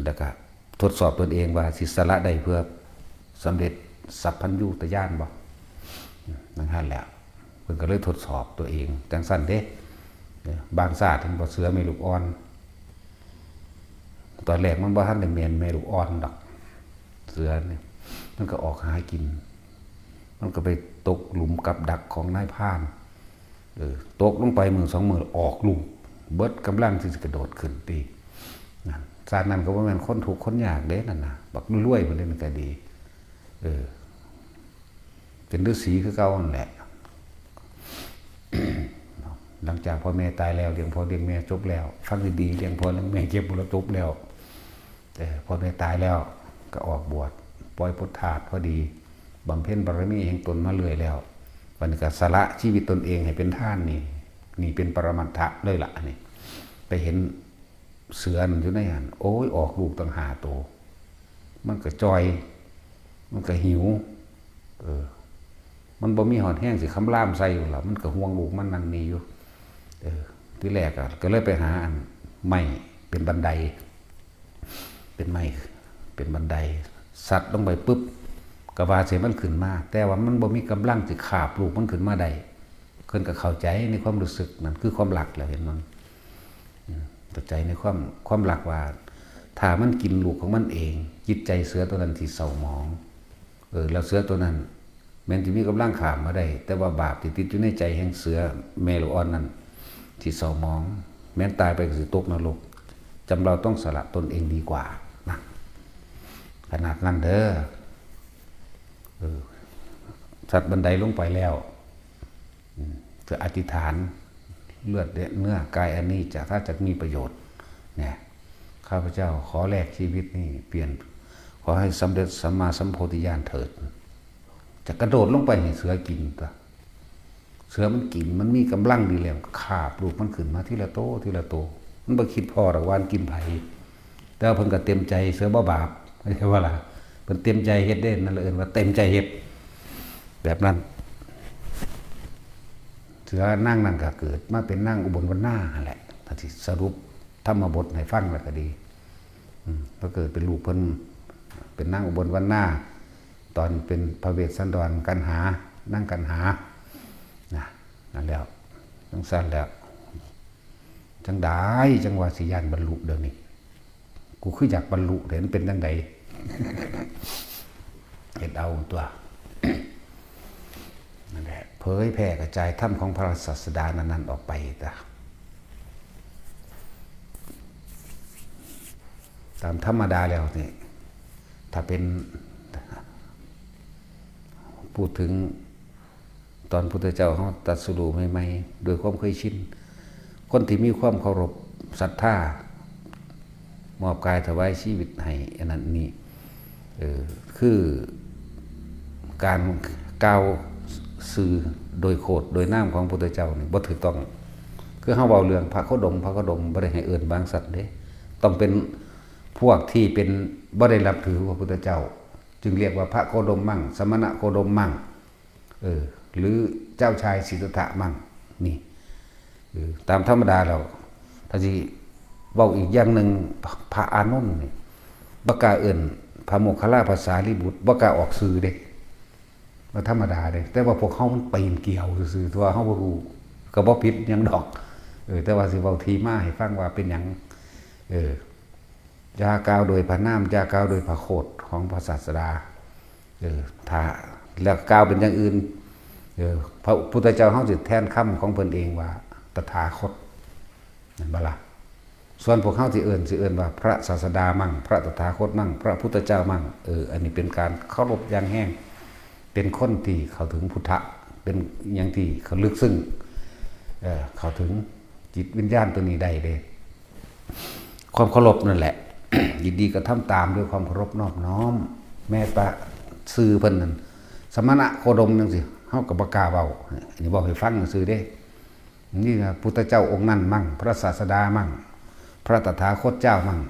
แล้วก็ทดสอบตนเองว่าสิสละได้เพื่อสำเร็จสัพพัญญูตญาณบ่ นั่นหั่นแหละ เพิ่นก็เลยทดสอบตัวเองจั่งซั้นเด้ เออ บางชาติเห็นบ่ เสือแม่ลูกอ่อน ตอนแรกมันบ่ทันได้แม่นแม่ลูกอ่อนดอก เสือนี่ มันก็ออกหากิน มันก็ไปตกหลุมกับดักของนายพราน เออ ตกลงไปมื้อสองมื้อออกลูก เบิดกำลังที่สิกระโดดขึ้นติ นั่น ชาตินั้นก็บ่แม่นคนทุกข์คนยากเด้นั่นน่ะ บักรวยพุ้นเด้นั่นก็ดี เออ เป็นฤๅษีคือเก่านั่นแหละ หลังจากพ่อแม่ตายแล้ว เลี้ยงพ่อเลี้ยงแม่จบแล้ว ฟังดีๆ เลี้ยงพ่อเลี้ยงแม่เจ็บปวดจบแล้ว แต่พ่อแม่ตายแล้วก็ออกบวช ปล่อยพุทธาสพอดี บำเพ็ญบารมีแห่งตนมาเรื่อยแล้ว บัดนี้ก็สละชีวิตตนเองให้เป็นทานนี่ นี่เป็นปรมัตถะเลยล่ะนี่ ไปเห็นเสือนั่นอยู่ในหั้น โอ้ย ออกลูกตั้งห้าโต มันก็จ่อย มันก็หิว เออ มันบ่มีฮอดแฮงสิคำรามใส่อยู่ล่ะ มันก็ห่วงลูกมันนั่นนี่อยู่ เออ ทีแรกอะ ก็เลยไปหาอันไม้เป็นบันได เป็นไม้ เป็นบันได สัตว์ลงไปปุ๊บ ก็ว่าสิมันขึ้นมา แต่ว่ามันบ่มีกำลังสิคาบลูกมันขึ้นมาได้ เพิ่นก็เข้าใจในความรู้สึกนั่นคือความรักแหละ เห็นบ่ อืม เข้าใจในความ ความรักว่า ถ้ามันกินลูกของมันเอง จิตใจเสือตัวนั้นสิเศร้าหมอง เออ แล้วเสือตัวนั้น แม้นสิมีกำลังข้ามมาได้ แต่ว่าบาปที่ติดอยู่ในใจแห่งเสือแม่ลูกอ่อนนั้น สิเศร้าหมอง แม้นตายไปก็สิตกนรก จำเราต้องสละตนเองดีกว่านะ ขนาดนั้นเด้อ เออ สัตว์บันไดลงไปแล้ว อืม จะอธิษฐาน เลือดเนื้อกายอันนี้จะ ถ้าจะมีประโยชน์ เนี่ย ข้าพเจ้าขอแลกชีวิตนี้เปลี่ยน ขอให้สำเร็จสัมมาสัมโพธิญาณเถิด จะกระโดดลงไปให้เสือกินตัว เสือมันกิน มันมีกำลังดีแล้ว คาบลูกมันขึ้นมาทีละโต ทีละโต มันบ่คิดพ้อดอกว่ามันกินไผ แต่ว่าเพิ่นก็เต็มใจ เสือบ่บาป เข้าใจบ่ล่ะ เพิ่นเต็มใจเฮ็ดเด้ นั่นแหละเอิ้นว่าเต็มใจเฮ็ด แบบนั้น เสือนางนั่นก็เกิดมาเป็นนางอุบลวรรณาหั่นแหละ ถ้าสิสรุปธรรมบทให้ฟังแล้วก็ดี อืม ก็เกิดเป็นลูกเพิ่น เป็นนางอุบลวรรณา ตอนเป็นพระเวสสันดรกันหา นางกันหา นะ นั่นแล้ว จังซั่นแล้ว จังใดจังว่าสิย้านบรรลุเดี๋ยวนี้ กูคืออยากบรรลุเด้ มันเป็นจังใด เฮ็ดเอาตัว นั่นแหละ เผยแผ่กระจายธรรมของพระศาสดานั้นๆ ออกไปจ้ะ ตามธรรมดาแล้วนี่ ถ้าเป็น พูดถึงตอนพุทธเจ้าเฮาตรัสรู้ใหม่ๆ โดยความเคยชิน คนที่มีความเคารพศรัทธา มอบกายถวายชีวิตให้อันนั้นนี่ เออ คือการกล่าวชื่อโดยโคดโดยนามของพุทธเจ้านี่บ่ถูกต้อง คือเฮาเว้าเรื่องพระโคดม พระโคดมบ่ได้ให้เอิ้นบางสัตว์เด้ ต้องเป็นพวกที่เป็น บ่ได้นับถือพระพุทธเจ้า จึงเรียกว่าพระโคดมมั่ง สมณะโคดมมั่ง เออ หรือเจ้าชายสิทธัตถะมั่ง นี่ เออ ตามธรรมดาแล้ว ถ้าสิเว้าอีกอย่างหนึ่ง พระอานนท์นี่ บ่กล้าเอิ้นพระโมคคัลลาภาษาลีบุตร บ่กล้าออกชื่อเด้ บ่ธรรมดาเด้ แต่ว่าพวกเฮามันปีนเกี่ยวซื่อๆ ตัวเฮาบ่รู้ ก็บ่ผิดหยังดอก เออ แต่ว่าสิเว้าที่มาให้ฟังว่าเป็นหยัง เออ อย่ากล่าวโดยพระนาม อย่ากล่าวโดยพระโคดของพระศาสดา เออ ถ้า แล้วกล่าวเป็นอย่างอื่น เออ พระพุทธเจ้าเฮาสิแทนคำของเพิ่นเองว่า ตถาคต แม่นบ่ล่ะ ส่วนพวกเฮาสิเอิ้น สิเอิ้นว่าพระศาสดามั่ง พระตถาคตมั่ง พระพุทธเจ้ามั่ง เออ อันนี้เป็นการเคารพอย่างแฮง เป็นคนที่เข้าถึงพุทธะ เป็นอย่างที่เขาลึกซึ้ง เออ เข้าถึงจิตวิญญาณตัวนี้ได้เด้ ความเคารพนั่นแหละ ยินดีกระทำตามด้วยความเคารพนอบน้อม แม้แต่ชื่อเพิ่นนั่น สมณะโคดมจังซี่ เฮาก็บ่กล้าเว้า อันนี้เว้าให้ฟังซื่อเด้ นี่นะ พุทธเจ้าองค์นั้นมั่ง พระศาสดามั่ง พระตถาคตเจ้ามั่ง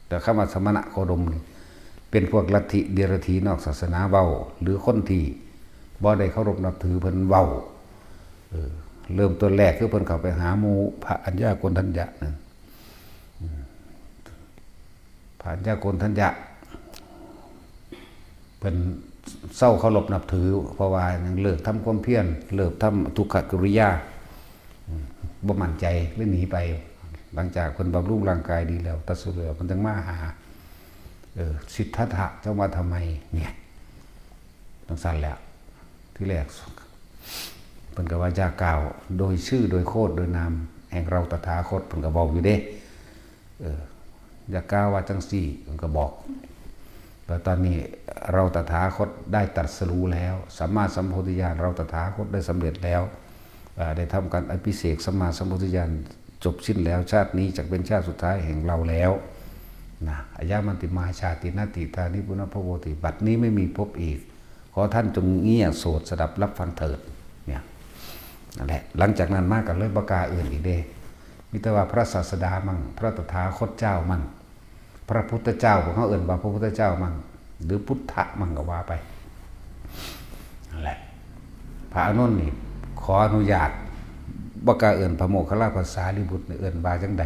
แต่คำว่าสมณะโคดมนี่ เป็นพวกลัทธิเดรัจฉีนอกศาสนาเว้า หรือคนที่บ่ได้เคารพนับถือเพิ่นเว้า เออ เริ่มต้นแรกคือเพิ่นเข้าไปหาหมู่พระอัญญาโกณฑัญญะนั่น อืม พระอัญญาโกณฑัญญะ เพิ่นเซาเคารพนับถือ เพราะว่าหยัง เลิกทำความเพียร เลิกทำทุกขกิริยา อืม บ่มั่นใจ เลยหนีไป หลังจากเพิ่นบำรุงร่างกายดีแล้ว ตรัสรู้แล้ว เพิ่นจั่งมาหา เออ สิทธัตถะ จั่งว่าทำไม เนี่ย จั่งซั่นแหละ ทีแรก เพิ่นก็ว่าอย่ากล่าวโดยชื่อโดยโคดโดยนามแห่งเราตถาคต เพิ่นก็บอกอยู่เด้ เออ อย่ากล่าวว่าจังซี่ เพิ่นก็บอก แล้วตอนนี้เราตถาคตได้ตรัสรู้แล้ว สัมมาสัมโพธิญาณเราตถาคตได้สำเร็จแล้ว อ่า ได้ทำการอภิเษกสัมมาสัมโพธิญาณจบสิ้นแล้ว ชาตินี้จะเป็นชาติสุดท้ายแห่งเราแล้วนะ อายามันติมาชาตินัตถิ ตานิปุนพโวติ บัดนี้ไม่มีพบอีก ขอท่านจงเงี่ยโสดสดับรับฟังเถิด เนี่ย นั่นแหละ หลังจากนั้นมาก็เลยบ่กล้าเอิ้นอีกเด้ มีแต่ว่าพระศาสดามั่ง พระตถาคตเจ้ามั่ง พระพุทธเจ้า พวกเขาเอิ้นว่าพระพุทธเจ้ามั่ง หรือพุทธะมั่งก็ว่าไป นั่นแหละ พระอานนท์นี่ขออนุญาต บ่กล้าเอิ้นพระโมคคัลลาภาษาลิบุตรนี่ เอิ้นว่าจังใด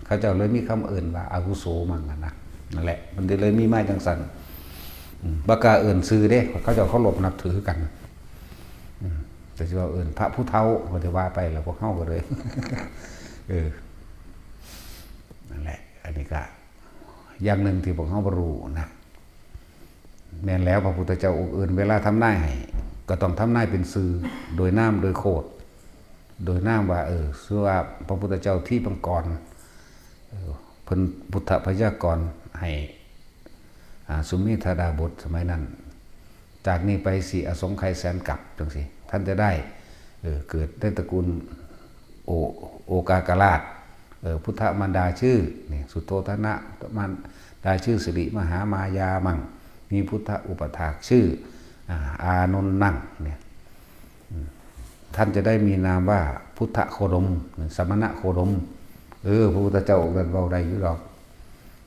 เขาเจ้าเลยมีคำเอิ้นว่าอาวุโสมั่งอะนะ นั่นแหละ มันเลยมีมาจังซั่น อืม บ่กล้าเอิ้นชื่อเด้ เขาเจ้าเคารพนับถือกัน อืม แต่สิว่าเอิ้นพระผู้เฒ่า ก็สิว่าไปแล้ว พวกเฮาก็เลย เออ นั่นแหละ อันนี้ก็อย่างหนึ่งที่พวกเฮาบ่รู้นะ แม่นแล้ว พระพุทธเจ้าองค์อื่นเวลาทำนายให้ ก็ต้องทำนายเป็นชื่อ โดยนามโดยโคด โดยนามว่า เออ ชื่อว่าพระพุทธเจ้าทิพย์มังกร เออ เพิ่นพุทธพยากรณ์ให้ อ่า สุเมธาดาบทสมัยนั้น จากนี้ไปสี่อสงไขยแสนกัปจังซี่ ท่านจะได้ เออ เกิดในตระกูล โอ โอกากราช เออ พุทธมารดาชื่อ นี่ สุโธทนะ มารดาชื่อสิริมหามายามั่ง มีพุทธอุปถากชื่อ อ่า อานนท์นั่ง เนี่ย อืม ท่านจะได้มีนามว่าพุทธโคดม หรือสมณโคดม เออ พระพุทธเจ้าองค์นั้นเว้าได้อยู่ดอก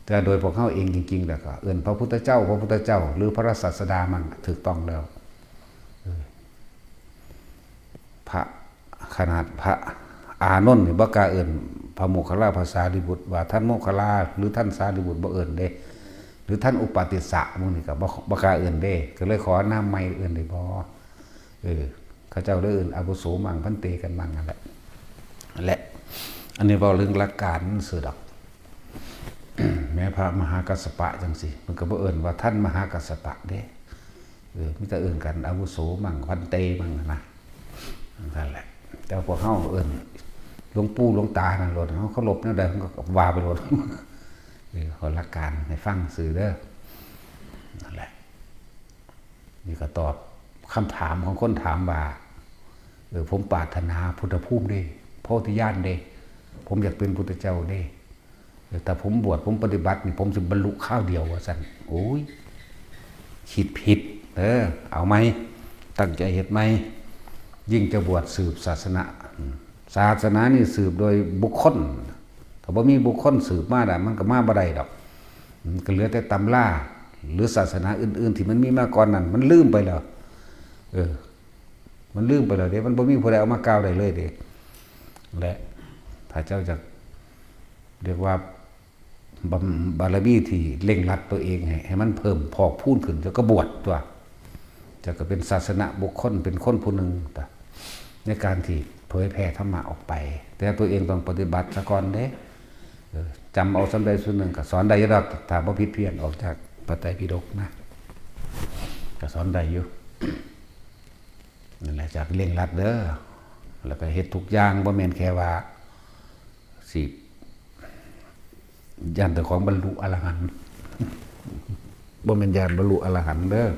แต่โดยพวกเฮาเองจริงๆ แล้วก็เอิ้นพระพุทธเจ้า พระพุทธเจ้า หรือพระศาสดามั่ง ถูกต้องแล้ว เออ พระ ขนาดพระอานนท์นี่บ่กล้าเอิ้นพระโมคคัลลาภาษาลิบุตร ว่าท่านโมคคัลลา หรือท่านสารีบุตร บ่เอิ้นเด้ หรือท่านอุปาทิสสะหมู่นี่ก็บ่ บ่กล้าเอิ้นเด้ ก็เลยขอนามใหม่เอิ้นได้บ่ เออ เขาเจ้าเลยเอิ้นอาวุโสมั่ง ภันเต กันมั่งนั่นแหละ นั่นแหละ อันนี้เว้าเรื่องหลักการซื่อดอก แม้พระมหากัสสปะจังซี่ เพิ่นก็บ่เอิ้นว่าท่านมหากัสสปะเด้ เออ มีแต่เอิ้นกันอาวุโสมั่ง ภันเต มั่งนะ นั่นแหละ แต่พวกเฮาเอิ้นหลวงปู่หลวงตานั่นโลด เฮาเคารพแนวใด เฮาก็ว่าไปโลด เออ ขอหลักการให้ฟังซื่อเด้อ นั่นแหละ นี่ก็ตอบคำถามของคนถามว่า เออ ผมปรารถนาพุทธภูมิเด้ โพธิญาณเด้ ผมอยากเป็นพุทธเจ้าเด้ เออ ถ้าผมบวช ผมปฏิบัตินี่ ผมสิบรรลุคราวเดียว ว่าซั่น โอ้ย คิดผิด เออ เอาใหม่ ตั้งใจเฮ็ดใหม่ ยิ่งจะบวชสืบศาสนา อืม ศาสนานี่สืบโดยบุคคล ถ้าบ่มีบุคคลสืบมาน่ะ มันก็มาบ่ได้ดอก มันก็เหลือแต่ตำรา หรือศาสนาอื่นๆ ที่มันมีมาก่อนนั้น มันลืมไปแล้ว เออ มันลืมไปแล้วเด้ มันบ่มีผู้ใดเอามากล่าวได้เลยเด้ และถ้าเจ้าจะเรียกว่าบำ- บารมีที่เร่งรัดตัวเองให้ ให้มันเพิ่มพอกพูนขึ้น เจ้าก็บวชตัว เจ้าก็เป็นศาสนบุคคล เป็นคนผู้หนึ่งตัว ในการที่เผยแผ่ธรรมะออกไป แต่ตัวเองต้องปฏิบัติซะก่อนเด้ เออ จำเอาส่ำใดส่วนหนึ่งก็สอนได้อยู่ดอก ถ้าบ่ผิดเพี้ยนออกจากพระไตรปิฎกนะ ก็สอนได้อยู่ นั่นแหละ จากเร่งรัดเด้อ แล้วก็เฮ็ดทุกอย่าง บ่แม่นแค่ว่าสิย้านเจ้าของบรรลุอรหันต์ บ่แม่นย้านบรรลุอรหันต์เด้อ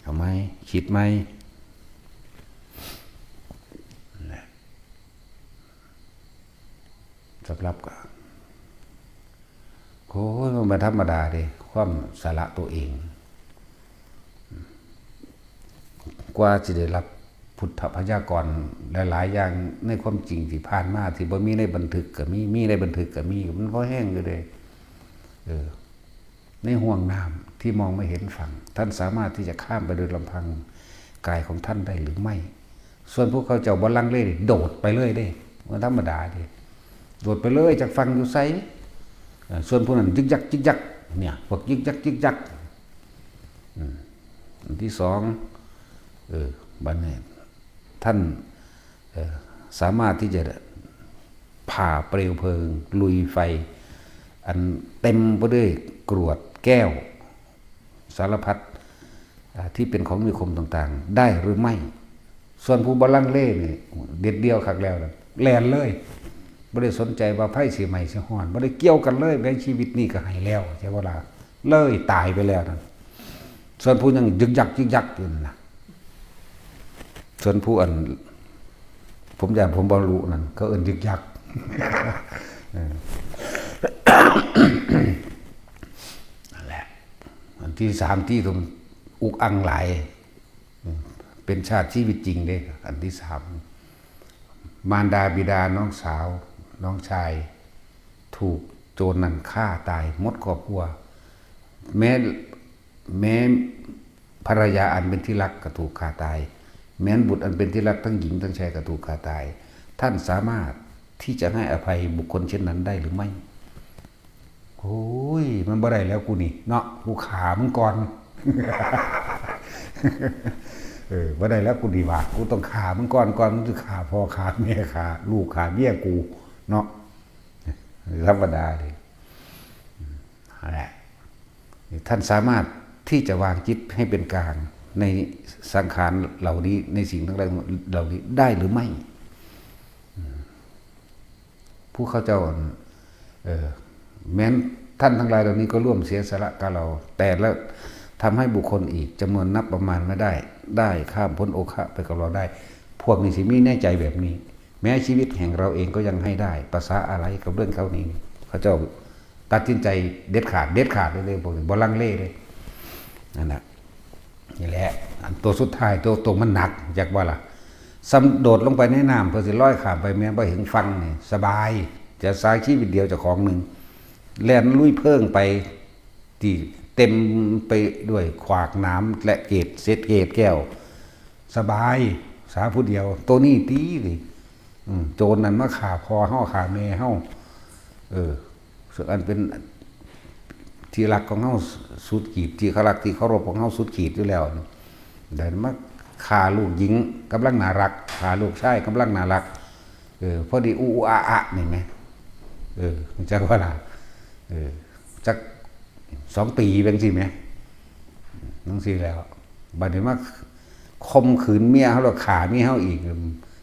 เอาใหม่ คิดใหม่ นั่นแหละ สำหรับก็ โอ้ย มันบ่ธรรมดาเด้ ความสละตัวเอง กว่าสิได้รับพุทธพยากรณ์หลายๆ อย่างในความจริงที่ผ่านมา ที่บ่มีในบันทึกก็มี มีในบันทึกก็มี มันพอแฮงอยู่เด้ เออ ในห้วงน้ำที่มองไม่เห็นฝั่ง ท่านสามารถที่จะข้ามไปโดยลำพังกายของท่านได้หรือไม่ ส่วนพวกเขาเจ้าบ่ลังเล โดดไปเลยเด้ บ่ธรรมดาเด้ โดดไปเลย จักฝั่งอยู่ไส เอ่อ ส่วนพวกนั้นยึกยักยึกยัก เนี่ย พวกยึกยักยึกยัก อืม อันที่สอง เออ บัดนี้ ท่าน เอ่อ สามารถที่จะผ่าเปลวเพลิง ลุยไฟ อันเต็มไปด้วยกรวดแก้ว สารพัด ที่เป็นของมีคมต่างๆ ได้หรือไม่ ส่วนผู้บ่ลังเลนี่ เด็ดเดี่ยวคักแล้วนะ แล่นเลย บ่ได้สนใจว่าไฟสิไหม้สิฮ้อน บ่ได้เกี่ยวกันเลย แม้ชีวิตนี้ก็ให้แล้ว ใช่บ่ล่ะ เลยตายไปแล้วนั่น ส่วนผู้ยังยึกยักยึกยักอยู่นั่นน่ะ ส่วนผู้อัน ผมย่านผมบ่รู้นั่น เขาเอิ้นยึกยัก เออ นั่นแหละ อันที่สามที่ผมอุกอังหลาย เป็นชาติชีวิตจริงเด้ อันที่สาม มารดาบิดาน้องสาว น้องชาย ถูกโจรนั่นฆ่าตายหมดครอบครัว แม้ แม้ภรรยาอันเป็นที่รักก็ถูกฆ่าตาย แม้นบุตรอันเป็นที่รักทั้งหญิงทั้งชายก็ถูกฆ่าตาย ท่านสามารถที่จะให้อภัยบุคคลเช่นนั้นได้หรือไม่ โอ้ย มันบ่ได้แล้วกูนี่เนาะ กูฆ่ามึงก่อน เออ บ่ได้แล้วกูนี่ว่า กูต้องฆ่ามึงก่อน ก่อนมึงจะฆ่าพ่อฆ่าแม่ฆ่าลูกฆ่าเมียกูเนาะ ธรรมดาเลย นั่นแหละ ท่านสามารถที่จะวางจิตให้เป็นกลางในสังขารเหล่านี้ ในสิ่งทั้งหลายเหล่านี้ได้หรือไม่ ผู้เขาเจ้า เออ แม้นท่านทั้งหลายเหล่านี้ก็ร่วมเสียสละกับเรา แต่ละทำให้บุคคลอีกจำนวนนับประมาณไม่ได้ ได้ข้ามพ้นโอคะไปกับเราได้ พวกนี้สิมีในใจแบบนี้ แม้ชีวิตแห่งเราเองก็ยังให้ได้ ภาษาอะไรกับเรื่องเขานี้ เขาเจ้าตัดสินใจเด็ดขาด เด็ดขาดเลย พวกนี้บ่ลังเลเลย นั่นแหละ นี่แหละ อันตัวสุดท้าย ตัว ตัวมันหนัก จักว่าล่ะ ซ้ำโดดลงไปในน้ำเพื่อสิลอยข้ามไปแม่นบ่ถึงฝั่งนี่ สบาย จะสายชีวิตเดียวเจ้าของหนึ่ง แล่นลุยเพลิงไป ที่เต็มไปด้วยขวากหนามและเกศ เศษเกศแก้ว สบาย สาผู้เดียว ตัวนี้ตีนี่ อืม โจรนั่นมาฆ่าพ่อเฮาฆ่าแม่เฮา เออ ส่วนอันเป็นที่รักของเฮาสุดขีด ที่เขารักที่เคารพของเฮาสุดขีดอยู่แล้วนี่ เดินมาฆ่าลูกหญิงกำลังน่ารัก ฆ่าลูกชายกำลังน่ารัก เออ พอดีอุอุอาอะนี่แหม เออ จักว่าล่ะ เออ จักสองปีเป็นสิแหม จั่งซี้แล้ว บัดนี้มาข่มขืนเมียเฮาแล้วฆ่าเมียเฮาอีก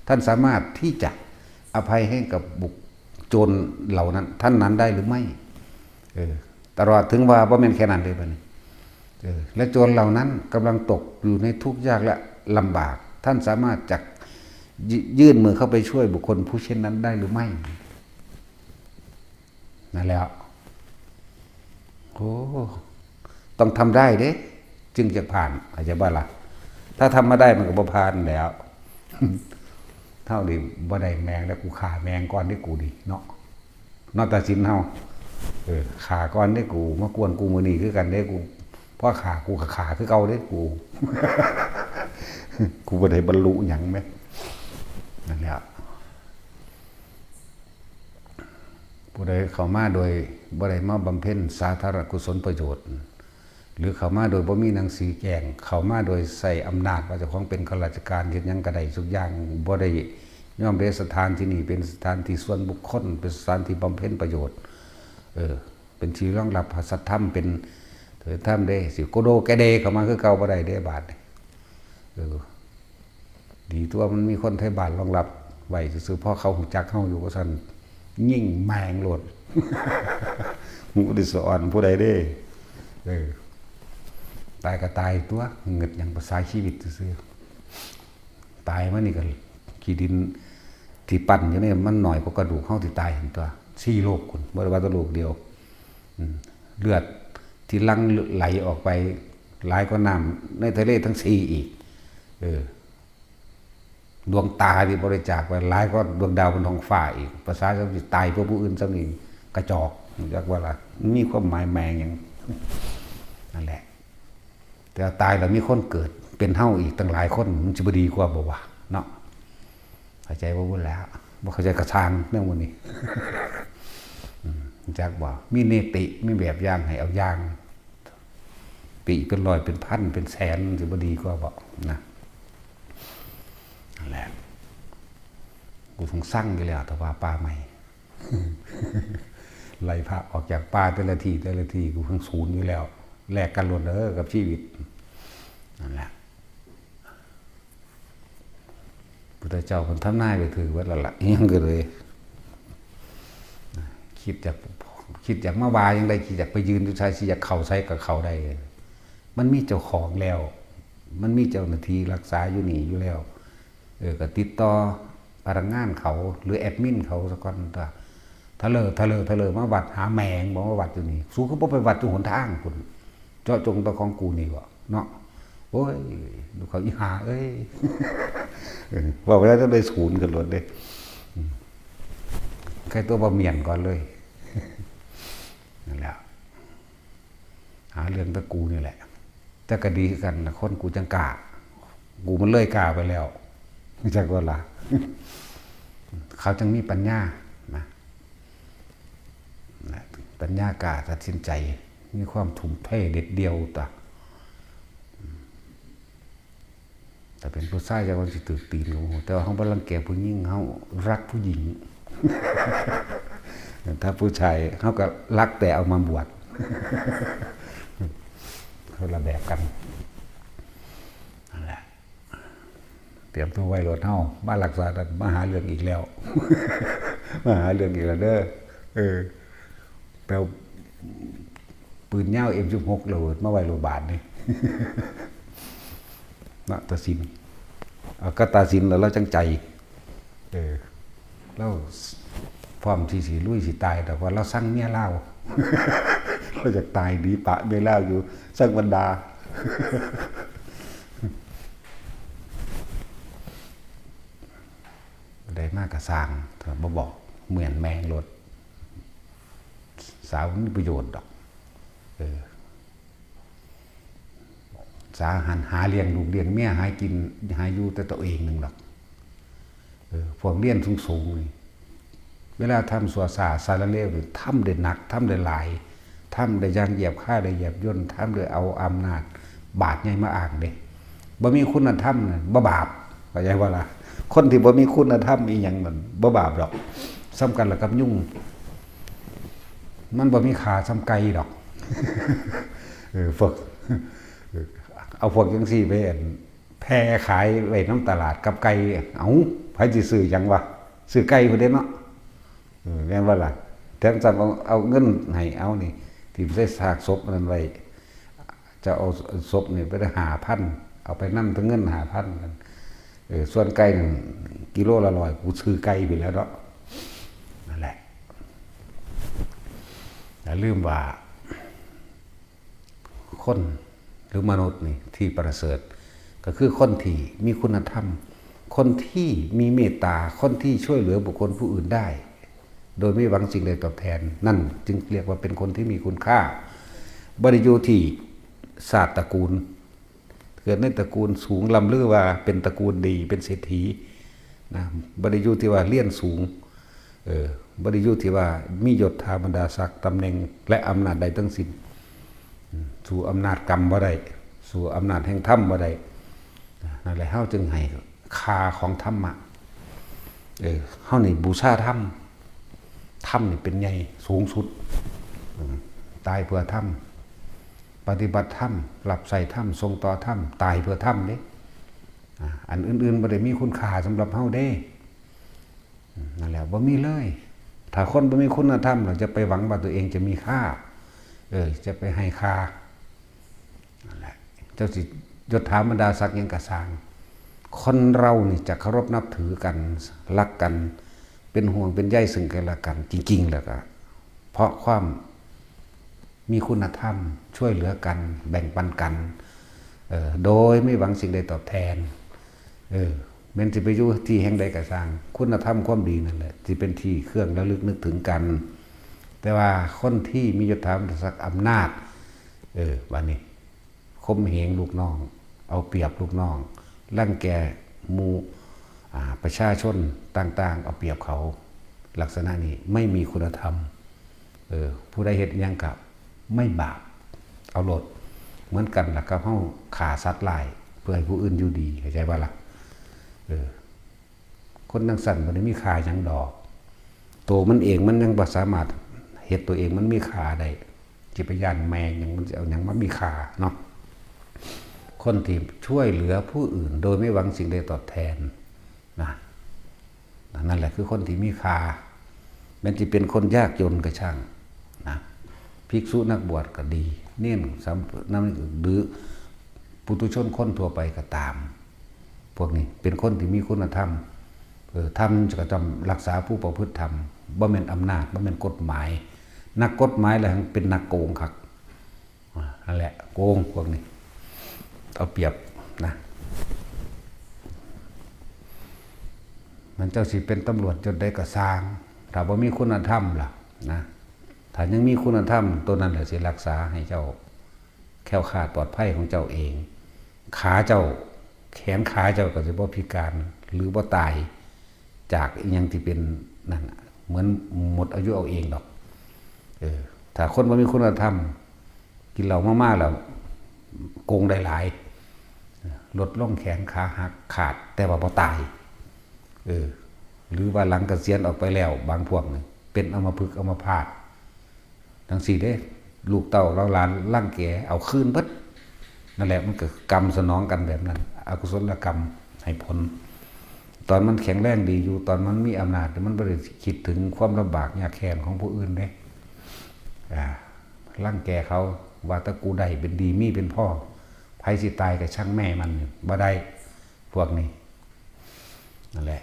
ท่านสามารถที่จะอภัยให้กับบุค โจรเหล่านั้น ท่านนั้นได้หรือไม่ เออ ตลอดถึงว่าบ่แม่นแค่นั้นเด้บัดนี้ เออ และโจรเหล่านั้นกำลังตกอยู่ในทุกข์ยากและลำบาก ท่านสามารถจัก ยื่นมือเข้าไปช่วยบุคคลผู้เช่นนั้นได้หรือไม่ นั่นแหละ โอ้ ต้องทำได้เด้ จึงจะผ่าน เข้าใจบ่ล่ะ ถ้าทำบ่ได้มันก็บ่ผ่านแล้ว เท่านี้บ่ได้แมงแล้ว กูฆ่าแมงก่อนเด้กูนี่เนาะ เนาะ ตัดสินเฮา เออ ฆ่าก่อนเด้กู มากวนกูมื้อนี้คือกันเด้กู พอฆ่ากูก็ฆ่าคือเก่าเด้กู กูบ่ได้บรรลุหยังแหม นั่นแหละ ผู้ใดเข้ามาโดยบ่ได้มาบำเพ็ญสาธารณกุศลประโยชน์ หรือเข้ามาโดยบ่มีหนังสือแจ้ง เข้ามาโดยใช้อำนาจว่าเจ้าของเป็นข้าราชการ เฮ็ดหยังก็ได้ทุกอย่าง บ่ได้ยอมเด้ สถานที่นี้เป็นสถานที่ส่วนบุคคล เป็นสถานที่บำเพ็ญประโยชน์ เออ เป็นที่รองรับพระสัทธรรม เป็น เออ ธรรมเด้ สิโกโดแกเดเข้ามาคือเก่าบ่ได้เด้บาดนี้ เออ ดีตัวมันมีคนไทบ้านรองรับไว้ซื่อๆ เพราะเขาฮู้จักเฮาอยู่ ว่าซั่น ยิงแม่งโลด ฮู้สิสอนผู้ใดเด้ เออ ตายก็ตายตัว เงิดหยัง ภาษาชีวิตซื่อๆ ตายมานี่ก็ขี้ดินที่ปั้นอยู่นี่มันน้อยกว่ากระดูกเฮาที่ตายหั่นตัว สี่โลกพุ้น บ่ได้ว่าแต่โลกเดียว อืม เลือดที่หลั่งไหลออกไปหลายกว่าน้ำในทะเลทั้งสี่อีก เออ ดวงตาที่บริจาคไปหลายกว่าดวงดาวบนท้องฟ้าอีก ภาษาจะตายเพื่อผู้อื่นซ้ำนี่กระจอก จักว่าล่ะ มันมีความหมายแมงหยัง นั่นแหละ แต่ตายแล้วมีคนเกิดเป็นเฮาอีกตั้งหลายคน มันสิบ่ดีกว่าบ่วะ เนาะ เข้าใจบ่บุญแล้ว บ่เข้าใจกระช่างแนวหมู่นี้ อืม จักบ่ มีเนติ มีแบบอย่างให้เอาอย่าง ปีเป็นร้อยเป็นพันเป็นแสน มันสิบ่ดีกว่าบ่ นะ นั่นแหละ กูสงสั่งอยู่แล้ว แต่ว่าป่าใหม่ ไล่พระออกจากป่าแต่ละที่แต่ละที่ กูทั้งศูนย์อยู่แล้ว แลกกันโลดเด้อกับชีวิต นั่นแหละ พุทธเจ้าเพิ่นทำนายไปถือเบิดแล้วล่ะ อิหยังก็เลย คิดอยาก คิดอยากมาว่าหยังได คิดอยากไปยืนอยู่ไส สิอยากเข้าไสก็เข้าได้ มันมีเจ้าของแล้ว มันมีเจ้าหน้าที่รักษาอยู่นี่อยู่แล้ว เออ ก็ติดต่อพนักงานเขา หรือแอดมินเขาซะก่อน ถ้า ทะเลอทะเลอทะเลอมาวัดหาแมง บอกว่าวัดอยู่นี่ สูคือบ่ไปวัดอยู่หนทางพุ้น เจาะจงแตะของกูนี่บ่เนาะ โอ้ย ดูเขาอีหาเอ้ย เออ ว่าไปแล้วจะได้ศูนย์กันหมดเด้ อืม ใครตัวบ่เมียนก่อนเลย นั่นแหละ หาเรื่องแตะกูนี่แหละ แต่ก็ดีคือกันนะ คนกูจังกล้า กูมันเลยกล้าไปแล้ว จักว่าล่ะ เขาจังมีปัญญานะ นะ ปัญญากล้าตัดสินใจ มีความทุ่มเทเด็ดเดี่ยวตะ แต่เป็นผู้ชายจะว่าสิถือตีนกู แต่ว่าเขาบ่รังแกผู้หญิง เขารักผู้หญิง ถ้าผู้ชายเขาก็รักแต่เอามาบวช คนละแบบกัน นั่นแหละ เตรียมตัวไว้โลดเฮา มารักษากัน มาหาเรื่องอีกแล้ว มาหาเรื่องอีกแล้วเด้อ เออ แปลวปืนยาว เอ็มสิบหก โลดมาไว้โลดบาดนี่ นะ ตัดสิน เอาก็ตัดสินแล้วเราจังใจ เออ เราพร้อมที่สิลุยสิตาย แต่ว่าเราสั่งเมียลาว เราอยากตายดีปะเมียลาวอยู่ สั่งบรรดา ได้มากกะสร้าง แต่บ่บอก เหมือนแมงรถ สาวบ่มีประโยชน์ดอก เออ สาหันหาเลี้ยงลูกเลี้ยงเมีย หากินหาอยู่แต่ตัวเองหนึ่งดอก เออ พวกเรียนสูงๆนี่ เวลาทำสัวซ่าสารเลวนี่ ทำได้หนัก ทำได้หลาย ทำได้อย่างเหยียบค่าได้เหยียบย่น ทำโดยเอาอำนาจบาดใหญ่มาอ้างเด้ บ่มีคุณธรรมน่ะ บ่บาป เข้าใจบ่ล่ะ คนที่บ่มีคุณธรรมอีหยังนั่น บ่บาปดอก ส่ำกันล่ะกับยุง มันบ่มีค่าส่ำไก่ดอก เออ พวก เออ เอาพวกจังซี่ไป อั่น แผ่ขายไว้นำตลาดกับไก่ เอ้า ไผสิซื้อหยังวะ ซื้อไก่พุ้นเด้เนาะ เออ แม่นบ่ล่ะ แทนซ้ำเอา เอาเงินให้ เอานี่ ถิ่มใส่ซากศพอันนั้นไว้ จะเอาศพนี่ไปได้ห้าพัน เอาไปนำแต่เงินห้าพัน เออ ส่วนไก่นั่น กิโลละร้อย กูซื้อไก่ไปแล้วเนาะ นั่นแหละ อย่าลืมว่า คนหรือมนุษย์นี่ที่ประเสริฐ ก็คือคนที่มีคุณธรรม คนที่มีเมตตา คนที่ช่วยเหลือบุคคลผู้อื่นได้ โดยไม่หวังสิ่งใดตอบแทน นั่นจึงเรียกว่าเป็นคนที่มีคุณค่า บ่ได้อยู่ที่ชาติตระกูล เกิดในตระกูลสูง ล่ำลือว่าเป็นตระกูลดี เป็นเศรษฐีนะ บ่ได้อยู่ที่ว่าเรียนสูง เออ บ่ได้อยู่ที่ว่ามียศถาบรรดาศักดิ์ ตำแหน่ง และอำนาจใดทั้งสิ้น อืม สู้อำนาจกรรมบ่ได้ สู้อำนาจแห่งธรรมบ่ได้ นั่นแหละ เฮาจึงให้ค่าของธรรมะ เออ เฮานี่บูชาธรรม ธรรมนี่เป็นใหญ่สูงสุด อืม ตายเพื่อธรรม ปฏิบัติธรรม รับใช้ธรรม ส่งต่อธรรม ตายเพื่อธรรมเด้ อ่า อันอื่นๆบ่ได้มีคุณค่าสำหรับเฮาเด้ อืม นั่นแหละ บ่มีเลย ถ้าคนบ่มีคุณธรรม เราจะไปหวังว่าตัวเองจะมีค่า เออ จะไปให้ค่า นั่นแหละ เจ้าสิยศถาบรรดาศักดิ์หยังกะซ่าง คนเรานี่จะเคารพนับถือกัน รักกัน เป็นห่วงเป็นใยซึ่งกันและกัน จริงๆ แล้วก็ เพราะความ มีคุณธรรม ช่วยเหลือกัน แบ่งปันกัน เอ่อ โดยไม่หวังสิ่งใดตอบแทน เออ แม้นสิไปอยู่ที่แห่งใดกะซ่าง คุณธรรมความดีนั่นแหละ สิเป็นที่เครื่องระลึกนึกถึงกัน แต่ว่าคนที่มียศถาบรรดาศักดิ์อำนาจ เออ บัดนี้ ข่มเหงลูกน้อง เอาเปรียบลูกน้อง รังแกหมู่ อ่า ประชาชนต่างๆ เอาเปรียบเขา ลักษณะนี้ไม่มีคุณธรรม เออ ผู้ใดเฮ็ดหยังกะไม่บาป เอาโลด เหมือนกันล่ะกับเฮาฆ่าสัตว์ร้าย เพื่อให้ผู้อื่นอยู่ดี เข้าใจบ่ล่ะ เออ คนจั่งซั้นบ่ได้มีค่าหยังดอก ตัวมันเองมันยังบ่สามารถเฮ็ดตัวเองมันมีค่าได้ สิไปย้านแมงหยัง มันสิเอาหยังมามีค่าเนาะ ค คนที่ช่วยเหลือผู้อื่นโดยไม่หวังสิ่งใดตอบแทนนะ นั่นแหละคือคนที่มีค่า แม้จะเป็นคนยากจนก็ช่างนะ ภิกษุนักบวชก็ดี เณรสามเณรหรือปุถุชนคนทั่วไปก็ตาม พวกนี้เป็นคนที่มีคุณธรรม เออ ธรรมจะต้องรักษาผู้ประพฤติธรรม บ่แม่นอำนาจ บ่แม่นกฎหมาย นักกฎหมายแล้วเป็นนักโกงคัก อ่า นั่นแหละ โกงพวกนี้ เอาเปรียบนะ มันเจ้าสิเป็นตำรวจยศใดก็ซ่าง ถ้าบ่มีคุณธรรมล่ะนะ ถ้ายังมีคุณธรรม ตัวนั้นแหละสิรักษาให้เจ้าแคล้วคลาดปลอดภัยของเจ้าเอง ขาเจ้า แขนขาเจ้าก็สิบ่พิการ หรือบ่ตาย จากอิหยังที่เป็นนั่นน่ะ เหมือนหมดอายุเอาเองดอก เออ ถ้าคนบ่มีคุณธรรม กินเหล้ามาม่าแล้ว โกงได้หลาย ลดลงแขนขาหักขาด แต่ว่าบ่ตาย เออ หรือว่าหลังเกษียณออกไปแล้ว บางพวกนี่เป็นอัมพฤกษ์อัมพาต จั่งซี้เด้ ลูกเต้าเหล่าหลานรังแกเอาคืนเบิด นั่นแหละ มันก็กรรมสนองกันแบบนั้น อกุศลกรรมให้ผล ตอนมันแข็งแรงดีอยู่ ตอนมันมีอำนาจ มันบ่ได้คิดถึงความลำบากยากแค้นของผู้อื่นเด้ อ่า รังแกเขา ว่าแต่กูได้เป็นดี มีเป็นพอ ไผสิตายก็ช่างแม่มัน บ่ได้ พวกนี้ นั่นแหละ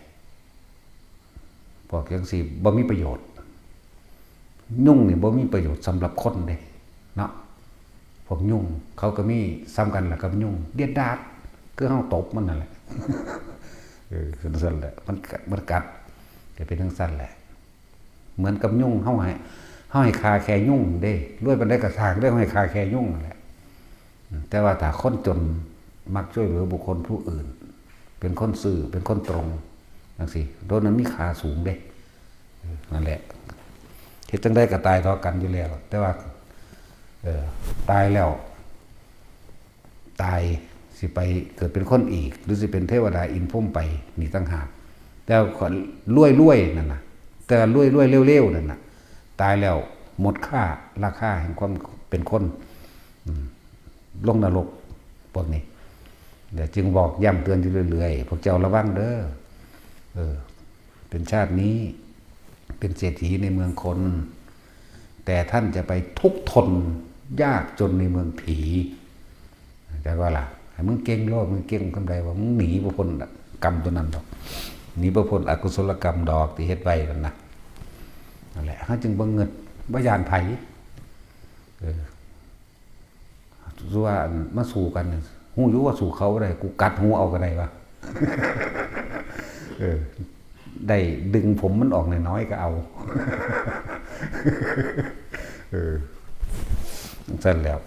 พวกจั่งซี้บ่มีประโยชน์ ยุงนี่บ่มีประโยชน์สำหรับคนเด้ เนาะ พวกยุงเขาก็มีส่ำกันล่ะกับยุง เดียดดาด คือเฮาตบมันนั่นแหละ เออ จั่งซั่นแหละ มันกัด มันกัด ก็เป็นจั่งซั่นแหละ เหมือนกับยุง เฮาให้ เฮาให้ฆ่าแค่ยุงเด้ รวยปานใดก็ซ่างเด้ เฮาให้ฆ่าแค่ยุงนั่นแหละ แต่ว่าถ้าคนจนมักช่วยเหลือบุคคลผู้อื่น เป็นคนซื่อ เป็นคนตรง จั่งซี้ โดนนั้นมีค่าสูงเด้ เออ นั่นแหละ เฮ็ดจั่งใดก็ตายเท่ากันอยู่แล้ว แต่ว่า เออ ตายแล้ว ตายสิไปเกิดเป็นคนอีก หรือสิเป็นเทวดาอินพรหมไป นี่ต่างหาก แต่รวยรวยๆ นั่นน่ะ แต่รวยรวยๆ เร็วๆ นั่นน่ะ ตายแล้วหมดค่า ราคาแห่งความเป็นคน อืม ลงนรก พวกนี้ เดี๋ยวจึงบอกย้ำเตือนอยู่เรื่อยๆ พวกเจ้าระวังเด้อ เออ เป็นชาตินี้ เป็นเศรษฐีในเมืองคน แต่ท่านจะไปทุกข์ทนยากจนในเมืองผี จักว่าล่ะ ให้มึงเก่งโลด มึงเก่งกำใดว่า มึงหนีบ่พ้นกรรมตัวนั้นดอก หนีบ่พ้นอกุศลกรรมดอกที่เฮ็ดไว้นั่นนะ นั่นแหละ เฮาจึงบ่เงิด บ่ย้านไผ เออ ว่าอันมาสู้กันน่ะ ฮู้อยู่ว่าสู้เขาบ่ได้ กูกัดหูเอาก็ได้วะ เออ ได้ดึงผมมันออกน้อยๆ ก็เอา เออ จั่งซั่นแล้ว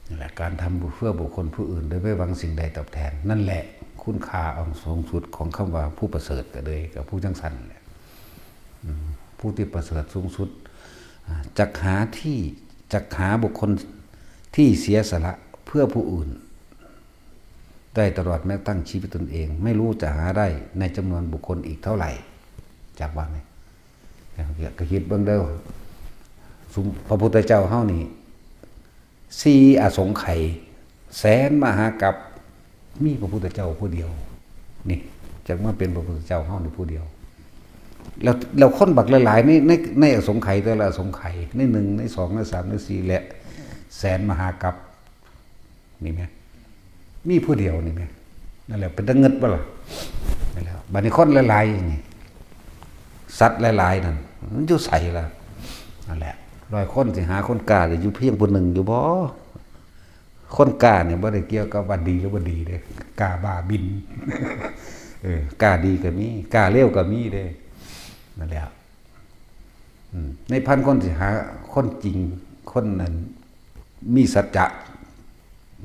นั่นแหละ การทำเพื่อบุคคลผู้อื่นโดยไม่หวังสิ่งใดตอบแทน นั่นแหละคุณค่าอันสูงสุดของคำว่าผู้ประเสริฐก็เลยกับผู้จั่งซั่นแหละ อืม ผู้ที่ประเสริฐสูงสุด อ่า จักหาที่ จักหาบุคคลที่เสียสละเพื่อผู้อื่น ได้ตลอดแม้กระทั่งชีวิตตนเอง ไม่รู้จะหาได้ในจำนวนบุคคลอีกเท่าไหร่ จักว่าไง ก็คิดเบิ่งเด้อ ซุมพระพุทธเจ้าเฮานี่ สี่อสงไขย แสนมหากัป มีพระพุทธเจ้าผู้เดียว นี่ จักมาเป็นพระพุทธเจ้าเฮานี่ผู้เดียว แล้ว แล้วคนบักหลายๆ ใน ใน ในอสงไขยแต่ละอสงไขย ในหนึ่ง ในสอง ในสาม ในสี่ และแสนมหากัป นี่แหม มีผู้เดียวนี่แหม นั่นแหละ เป็นตาเงิดบ่ล่ะ นั่นแหละ บัดนี้คนหลายๆ นี่ สัตว์หลายๆ นั่น มันอยู่ไสล่ะ นั่นแหละ ร้อยคนสิหาคนกล้าได้อยู่เพียงผู้หนึ่งอยู่บ่ คนกล้านี่บ่ได้เกี่ยวกับว่าดีหรือบ่ดีเด้ กล้าบ้าบิน เออ กล้าดีก็มี กล้าเลวก็มีเด้ นั่นแหละ อืม ในพันคนสิหาคนจริง คนนั้นมีสัจจะ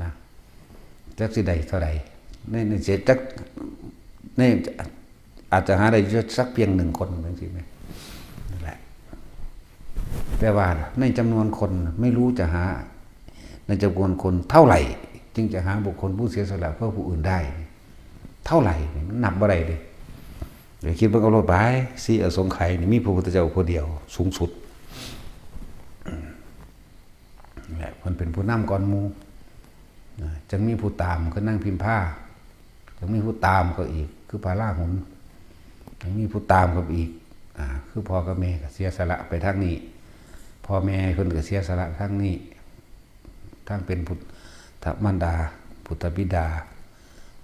นะ จักสิได้เท่าใด ใน ในเสียจัก ใน อาจจะหาได้อยู่สักเพียงหนึ่งคนจั่งซี้แหม นั่นแหละ แต่ว่าในจำนวนคนไม่รู้จะหา ในจำนวนคนเท่าไหร่ จึงจะหาบุคคลผู้เสียสละเพื่อผู้อื่นได้ เท่าไหร่นี่มันนับบ่ได้เด้ เดี๋ยวคิดเบิ่งเอาโลดไป สี่อสงไขยนี่มีพระพุทธเจ้าผู้เดียวสูงสุด แหละ มันเป็นผู้นำก่อนหมู่ นะ จั่งมีผู้ตามคือนางพิมพา จั่งมีผู้ตามเขาอีก คือพระราหุล จั่งมีผู้ตามเขาอีก อ่า คือพ่อกับแม่ก็เสียสละไปทางนี้ พ่อแม่เพิ่นก็เสียสละทางนี้ ทั้งเป็นพุทธมารดา พุทธบิดา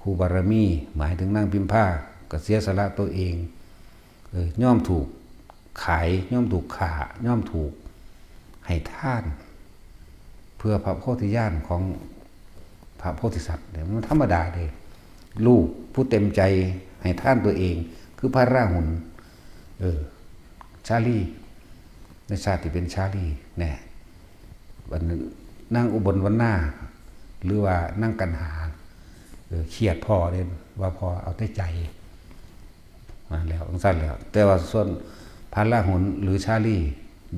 ครูบารมี หมายถึงนางพิมพา ก็เสียสละตัวเอง เออ ยอมถูกขาย ยอมถูกฆ่า ยอมถูกให้ทาน เพื่อพระโพธิญาณของพระโพธิสัตว์เนี่ย มันธรรมดาเด้ ลูกผู้เต็มใจให้ทานตัวเอง คือพระราหุล เออ ชาลี ในชาติที่เป็นชาลี แน่ วันนั้นนางอุบลวรรณา หรือว่านางกันหา เออ เครียดพ่อเด้ ว่าพ่อเอาแต่ใจ มาแล้ว จั่งซั้นแล้ว แต่ว่าส่วนพระราหุลหรือชาลี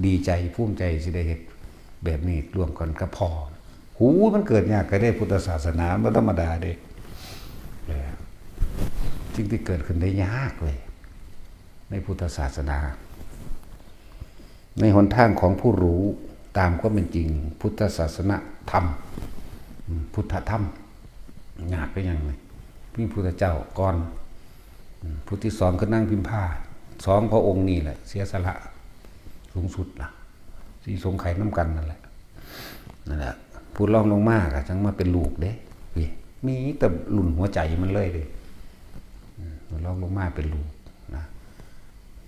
ดีใจ ภูมิใจสิได้เฮ็ดแบบนี้ร่วมกันกับพ่อ หู มันเกิดยากก็ได้พุทธศาสนา มันบ่ธรรมดาเด้ เออ สิ่งที่เกิดขึ้นได้ยากเลย ในพุทธศาสนา ในหนทางของผู้รู้ตามความเป็นจริง พุทธศาสนธรรม อืม พุทธธรรม ยากก็ยังไง มีพุทธเจ้าก่อน อืม ผู้ที่สองคือนางพิมพา สองพระองค์นี่แหละ เสียสละสูงสุดล่ะ สิสงไขยนำกันนั่นแหละ นั่นแหละ ผู้รองลงมาก็จั่งมาเป็นลูกเด้ นี่ มีแต่รุ่นหัวใจมันเลยเด้ อืม ผู้รองลงมาเป็นลูกนะ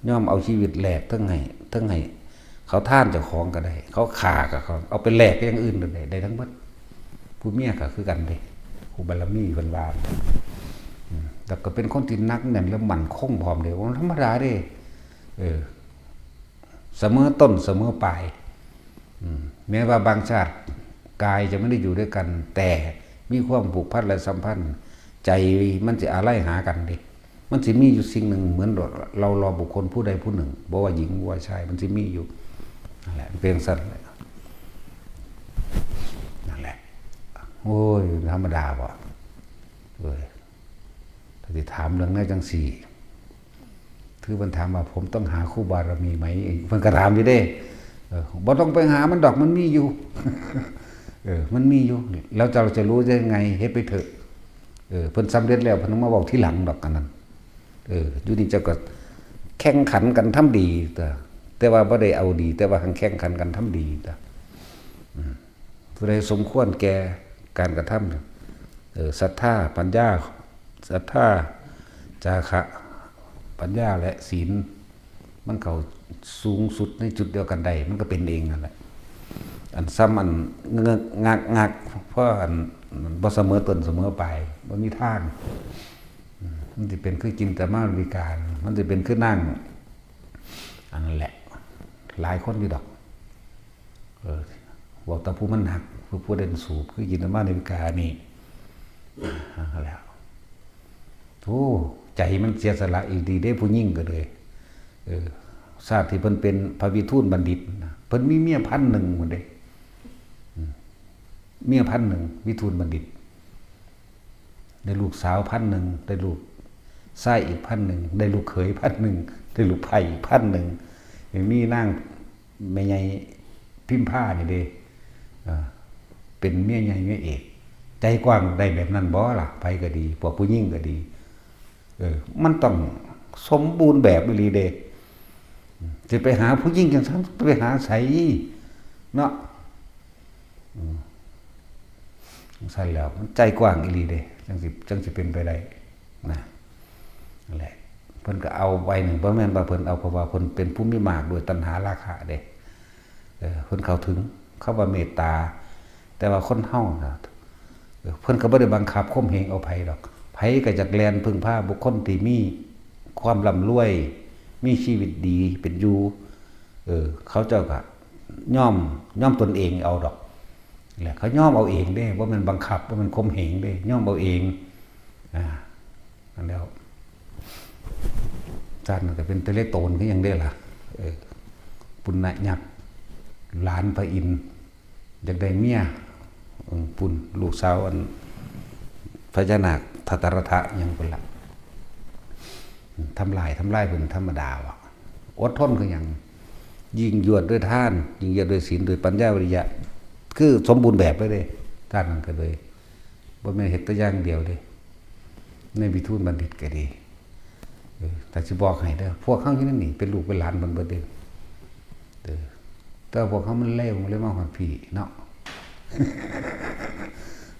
ยอมเอาชีวิตแลก ทั้งให้ ทั้งให้เขาทานเจ้าของก็ได้ เขาฆ่าก็เขา เอาไปแลกกับอย่างอื่นก็ได้ ได้ทั้งหมด ผู้เมียก็คือกันเด้ ผู้บารมีเพิ่นว่า อืม แล้วก็เป็นคนที่หนักแน่นและมั่นคงพร้อมเด้ บ่ธรรมดาเด้ เออ เสมอต้นเสมอปลาย อืม แม้ว่าบางชาติกายจะไม่ได้อยู่ด้วยกัน แต่มีความผูกพันและสัมพันธ์ ใจมันสิอาลัยหากันเด้ มันสิมีอยู่สิ่งหนึ่ง เหมือนเรารอบุคคลผู้ใดผู้หนึ่ง บ่ว่าหญิงบ่ว่าชาย มันสิมีอยู่ นั่นแหละ เป็นจั่งซั้นแหละ นั่นแหละ โอ้ย ธรรมดาบ่ เอ้ย ถ้าสิถามเรื่องแนวจั่งซี้ คือเพิ่นถามว่า "ผมต้องหาคู่บารมีไหม?" เพิ่นก็ถามอยู่เด้ เออ "บ่ต้องไปหามันดอก มันมีอยู่" เออ มันมีอยู่ แล้วเราจะรู้ได้ไง เฮ็ดไปเถอะ เออ เพิ่นสำเร็จแล้ว เพิ่นมาเว้าทีหลังดอกอันนั้น เออ อยู่นี่เจ้าก็แข่งขันกันทำดี แต่ แต่ว่าบ่ได้เอาดี แต่ว่าหั้นแข่งขันกันทำดี แต่ อืม ผู้ใดสมควรแก่การกระทำ เออ ศรัทธา ปัญญา ศรัทธา จาคะ ปัญญา และศีล มันเข้าสูงสุดในจุดเดียวกันได้ มันก็เป็นเองนั่นแหละ อันซ้ำอันเงอะงักงัก เพราะอันบ่เสมอต้นเสมอปลาย บ่มีทาง อืม มันสิเป็นคือจินตมานวิการ มันสิเป็นคือนาง อันนั้นแหละ หลายคนอยู่ดอก เออ บอกแต่ผู้มันหนัก ผู้ ผู้เด่นสูบ คือจินตมานวิการนี่ อ่า แล้ว โอ้ ใจมันเสียสละอีหลีเด้ ผู้หญิงก็เลย เออ ชาติที่เพิ่นเป็นพระวิทูลบัณฑิตนะ เพิ่นมีเมียพันหนึ่งพุ้นเด้ อืม เมียพันหนึ่ง วิทูลบัณฑิต ได้ลูกสาวพันหนึ่ง ได้ลูกชายอีกพันหนึ่ง ได้ลูกเขยพันหนึ่ง ได้ลูกไพร่อีกพันหนึ่ง ยังมีนางแม่ใหญ่พิมพานี่เด้ เออ เป็นเมียใหญ่เมียเอก ใจกว้างได้แบบนั้นบ่ล่ะ ไผก็ดี พวกผู้หญิงก็ดี เออ มันต้องสมบูรณ์แบบอีหลีเด้ สิไปหาผู้หญิงจั่งซั้น ไปหาไสเนาะ อืม จั่งซั้นแล้ว มันใจกว้างอีหลีเด้ จั่งสิ จั่งสิเป็นไปได้ นะ นั่นแหละ เพิ่นก็เอาไว้หนึ่ง บ่แม่นว่าเพิ่นเอา เพราะว่าเพิ่นเป็นผู้มีมากด้วยตัณหาราคะเด้ เออ เพิ่นเข้าถึงคำว่าเมตตา แต่ว่าคนเฮาน่ะ เออ เพิ่นก็บ่ได้บังคับข่มเหงเอาไผดอก ไผก็อยากแล่นพึ่งพาบุคคลที่มีความร่ำรวย มีชีวิตดีเป็นอยู่ เออ เขาเจ้าก็ยอม ยอมตนเองเอาดอก แหละ เขายอมเอาเองเด้ บ่แม่นบังคับ บ่แม่นข่มเหงเด้ ยอมเอาเอง อ่า นั่นแล้ว จันก็เป็นตะเลโตนคือหยังเด้ล่ะ เออ ปุณณยักษ์ หลานพระอินทร์ อยากได้เมีย เออ ปุณ ลูกสาวอัน พญานาคทัตตรัฐะหยังปุณละ ทำลาย ทำลายเป็นธรรมดาว่ะ อดทนคือหยัง ยิ่งยวดด้วยทาน ยิ่งยวดด้วยศีล ด้วยปัญญาวิริยะ คือสมบูรณ์แบบเลยเด้ ท่านนั้นก็เลย บ่แม่นเฮ็ดแต่อย่างเดียวเด้ ในวิทูลบัณฑิตก็ดี เออ แต่สิบอกให้เด้อ พวกเฮาอยู่ในนี่เป็นลูกเป็นหลานเพิ่นเบิดเด้ เออ แต่พวกเฮามันเลว มันเลยมาฮอดพี้เนาะ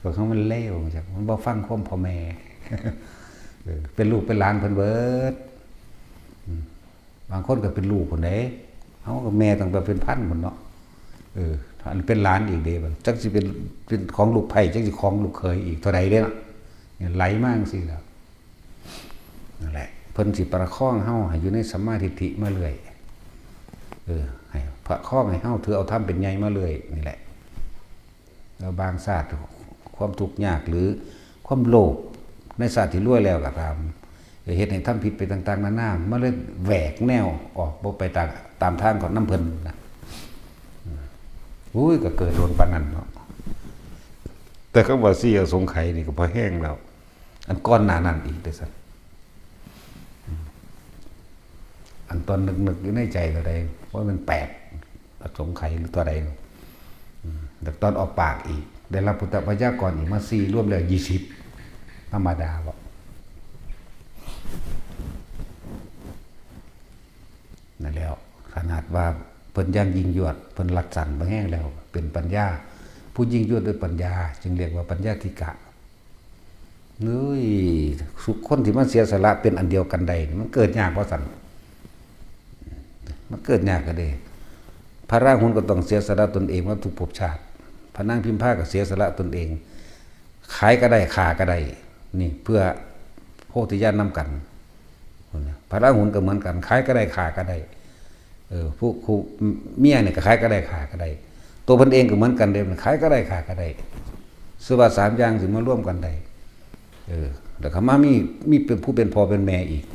พวกเฮามันเลวจัง มันบ่ฟังความพ่อแม่ เออ เป็นลูกเป็นหลานเพิ่นเบิด อืม บางคนก็เป็นลูกพุ้นเด้ เฮาก็แม่ตั้งแต่เป็นพันพุ้นเนาะ เออ อันเป็นหลานอีกเด้ บัดจักสิเป็น เป็นของลูกไผ จักสิของลูกเขยอีกเท่าใดเด้เนาะ เนี่ยไหลมาจังซี่แหละ นั่นแหละ เพิ่นสิประคองเฮาให้อยู่ในสัมมาทิฏฐิมาเรื่อย เออ ให้ประคองให้เฮาถือเอาธรรมเป็นใหญ่มาเรื่อย นี่แหละ แล้วบางชาติความทุกข์ยากหรือความโลภในชาติที่รวยแล้วก็ตาม เฮ็ดให้ทำผิดไปต่างๆนานา มันเลยแหวกแนวออกบ่ไปตาม ตามทางของนำเพิ่นนะ อืม อุ้ย ก็เกิดโดนปานนั้นเนาะ แต่คำว่าสี่อสงไขยนี่ก็พอแฮงแล้ว อันก่อนหน้านั้นอีกเด้อซั่น อืม อันตอนนึกๆอยู่ในใจเท่าใด ว่ามันแปดอสงไขยหรือตัวใด อืม แต่ตอนออกปากอีก ได้รับพุทธพยากรณ์อีกมาสี่ รวมแล้วยี่สิบ ธรรมดาบ่ นั่นแหล้ว ขนาดว่าเพิ่นยังยิ่งยวด เพิ่นรัดสั้นบ่แฮงแล้ว เป็นปัญญา ผู้ยิ่งยวดด้วยปัญญา จึงเรียกว่าปัญญาธิกะ เฮ้ย สุคนที่มันเสียสละเป็นอันเดียวกันได้ มันเกิดยากบ่ซั่น มันเกิดยากก็เด้ พระราหุลก็ต้องเสียสละตนเองมาทุกภพชาติ พระนางพิมพาก็เสียสละตนเอง ขายก็ได้ ฆ่าก็ได้ นี่เพื่อโพธิญาณนำกัน พระราหุลก็เหมือนกัน ขายก็ได้ ฆ่าก็ได้ เออ ผู้ ผู้เมียเนี่ยก็ขายก็ได้ ฆ่าก็ได้ ตัวเพิ่นเองก็เหมือนกันเด้ ขายก็ได้ ฆ่าก็ได้ สภาพสามอย่างสิมารวมกันได้ เออ แล้วก็มามี มีเป็นผู้เป็นพ่อเป็นแม่อีก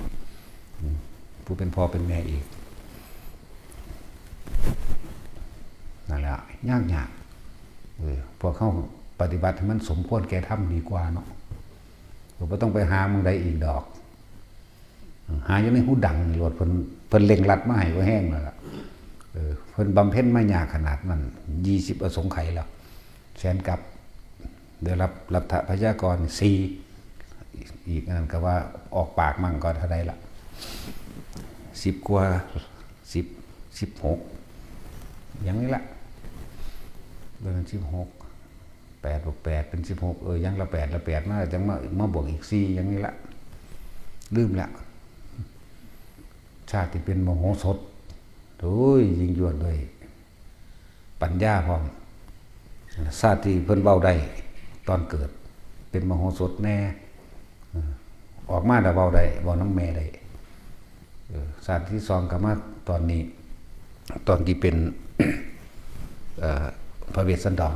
อืม ผู้เป็นพ่อเป็นแม่อีก นั่นแหละ ยากยาก เออ พวกเฮาปฏิบัติให้มันสมควรแก่ธรรมดีกว่าเนาะ ก็บ่ต้องไปหาหม่องใดอีกดอก หาอยู่ในหูดังนี่โลด เพิ่น เพิ่นเร่งรัดมาให้ก็แฮงแล้วล่ะ เออ เพิ่นบำเพ็ญมายากขนาดนั้น ยี่สิบอสงไขยแล้ว แสนกัป ได้รับรัตถพยากรณ์สี่ อีกอันนั้นก็ว่าออกปากมั่งก็เท่าใดล่ะ สิบกว่า สิบ สิบหก อย่างนี้ล่ะ เดือนสิบหก แปดบวกแปดเป็นสิบหก เออ ยังละแปด ละแปดมา จังมา มาบวกอีกสี่ อย่างนี้ละ ลืมละ ชาติที่เป็นมโหสถ โอ้ย ยิ่งยวดด้วยปัญญาพร้อม ชาติที่เพิ่นเว้าได้ตอนเกิด เป็นมโหสถแน่ เออ ออกมาแล้วเว้าได้ เว้านำแม่ได้ เออ ชาติที่สองก็มาตอนนี้ ตอนที่เป็น เอ่อ พระเวสสันดร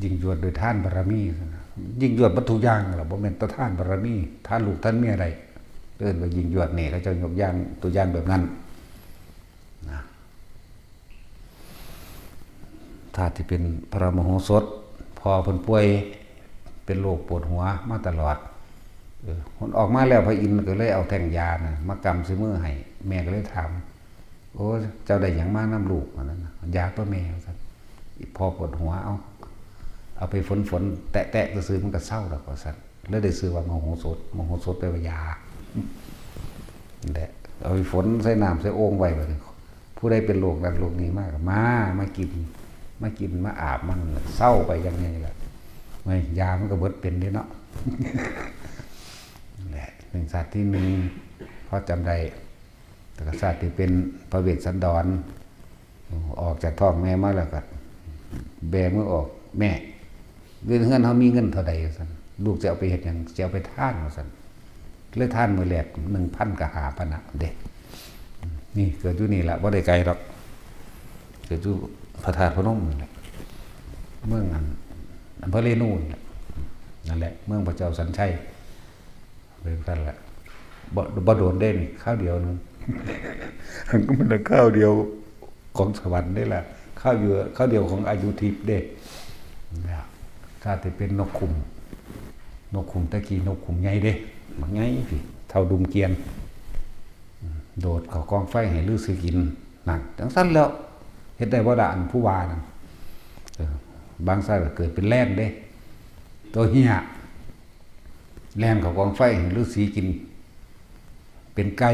ยิ่งยวดด้วยทานบารมี ยิ่งยวดเบิดทุกอย่างล่ะ บ่แม่นแต่ทานบารมี ทานลูกทานเมียได้ เอิ้นว่ายิ่งยวดนี่ เขาเจ้ายกอย่าง ตัวอย่างแบบนั้น นะ ชาติที่เป็นพระมโหสถ พ่อเพิ่นป่วย เป็นโรคปวดหัวมาตลอด เออ เพิ่นออกมาแล้ว พระอินทร์ก็เลยเอาแท่งยานะมากำใส่มือให้ แม่ก็เลยถาม "โอ้ เจ้าได้หยังมานำลูก" ว่าซั่นนะ "ยาตัวแม่" ว่าซั่น "อีพ่อปวดหัว เอา เอาไปฝนๆ แตะๆซื่อๆ มันก็เซาดอก" ว่าซั่น เลยได้ชื่อว่ามโหสถ มโหสถแปลว่ายา นั่นแหละ เอาไปฝนใส่น้ำใส่โอ่งไว้บัดนี้ ผู้ใดเป็นโรคนั้นโรคนี้มาก็มา มากิน มากิน มาอาบมันเซาไปอย่างนี้แหละ ไม่ ยามันก็เบิดเป็นเด้เนาะ นั่นแหละ หนึ่งชาติที่หนึ่ง พอจำได้ แต่ก็ชาติที่เป็นพระเวสสันดร ออกจากท้องแม่มาแล้วก็แบมือออก "แม่ เงินเฮือนเฮามีเงินเท่าใด" ว่าซั่น "ลูกจะเอาไปเฮ็ดหยัง" "จะเอาไปทาน" ว่าซั่น เลยทานมื้อแรก หนึ่งพัน กับห้าพัน น่ะเด้ นี่เกิดอยู่นี่ล่ะ บ่ได้ไกลดอก เกิดอยู่พระธาตุพนมนั่นแหละ เมืองอัน อำเภอเรนูนั่นแหละ นั่นแหละ เมืองพระเจ้าสัญชัย เป็นซั่นแหละ บ่ บ่โดนเด้นี่ คราวเดียวหนึ่ง มันก็มันคราวเดียวของสวรรค์นี่แหละ คราวเดียว คราวเดียวของอายุทิพย์เด้ นะ ชาติเป็นนกขุม นกขุมตะกี้นกขุมใหญ่เด้ บักใหญ่พี่ เท่าดุมเกวียน อืม โดดเข้ากองไฟให้ฤๅษีกิน นั่น จังซั่นแล้ว เฮ็ดได้บ่ล่ะ อันผู้ว่านั่น บางชาติก็เกิดเป็นแล่นเด้ ตัวเฮีย แล่นเข้ากองไฟให้ฤๅษีกิน เป็นไก่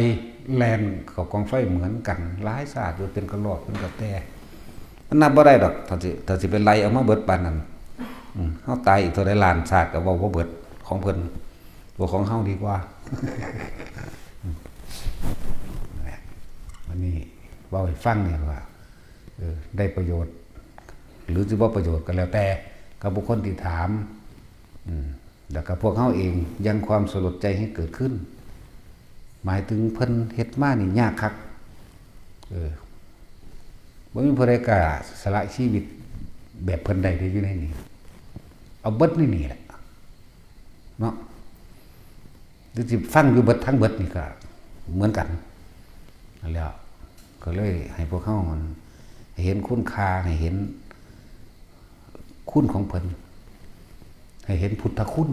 แล่นเข้ากองไฟเหมือนกัน หลายชาติอยู่ เป็นกระรอก เป็นกระแต มันนับบ่ได้ดอก ถ้าสิ ถ้าสิไปไล่เอามาเบิดปานนั้น อืม เฮาตายอีกเท่าใดล้านชาติก็เว้าบ่เบิด ของเพิ่น ตัวของเฮาดีกว่า อันนี้เว้าให้ฟังเนี่ยว่า เออ ได้ประโยชน์ หรือสิบ่ประโยชน์ก็แล้วแต่ กับบุคคลที่ถาม อืม แล้วก็พวกเฮาเองยังความสลดใจให้เกิดขึ้น หมายถึงเพิ่นเฮ็ดมานี่ยากคัก เออ บ่มีผู้ใดกล้าสละชีวิตแบบเพิ่นได้เด้อยู่ในนี้ เอาเบิดในนี่แหละ เนาะ หรือสิฟังอยู่เบิดทั้งเบิดนี่ก็เหมือนกัน นั่นแหละ ก็เลยให้พวกเฮามันให้เห็นคุณค่า ให้เห็นคุณของเพิ่น ให้เห็นพุทธคุณ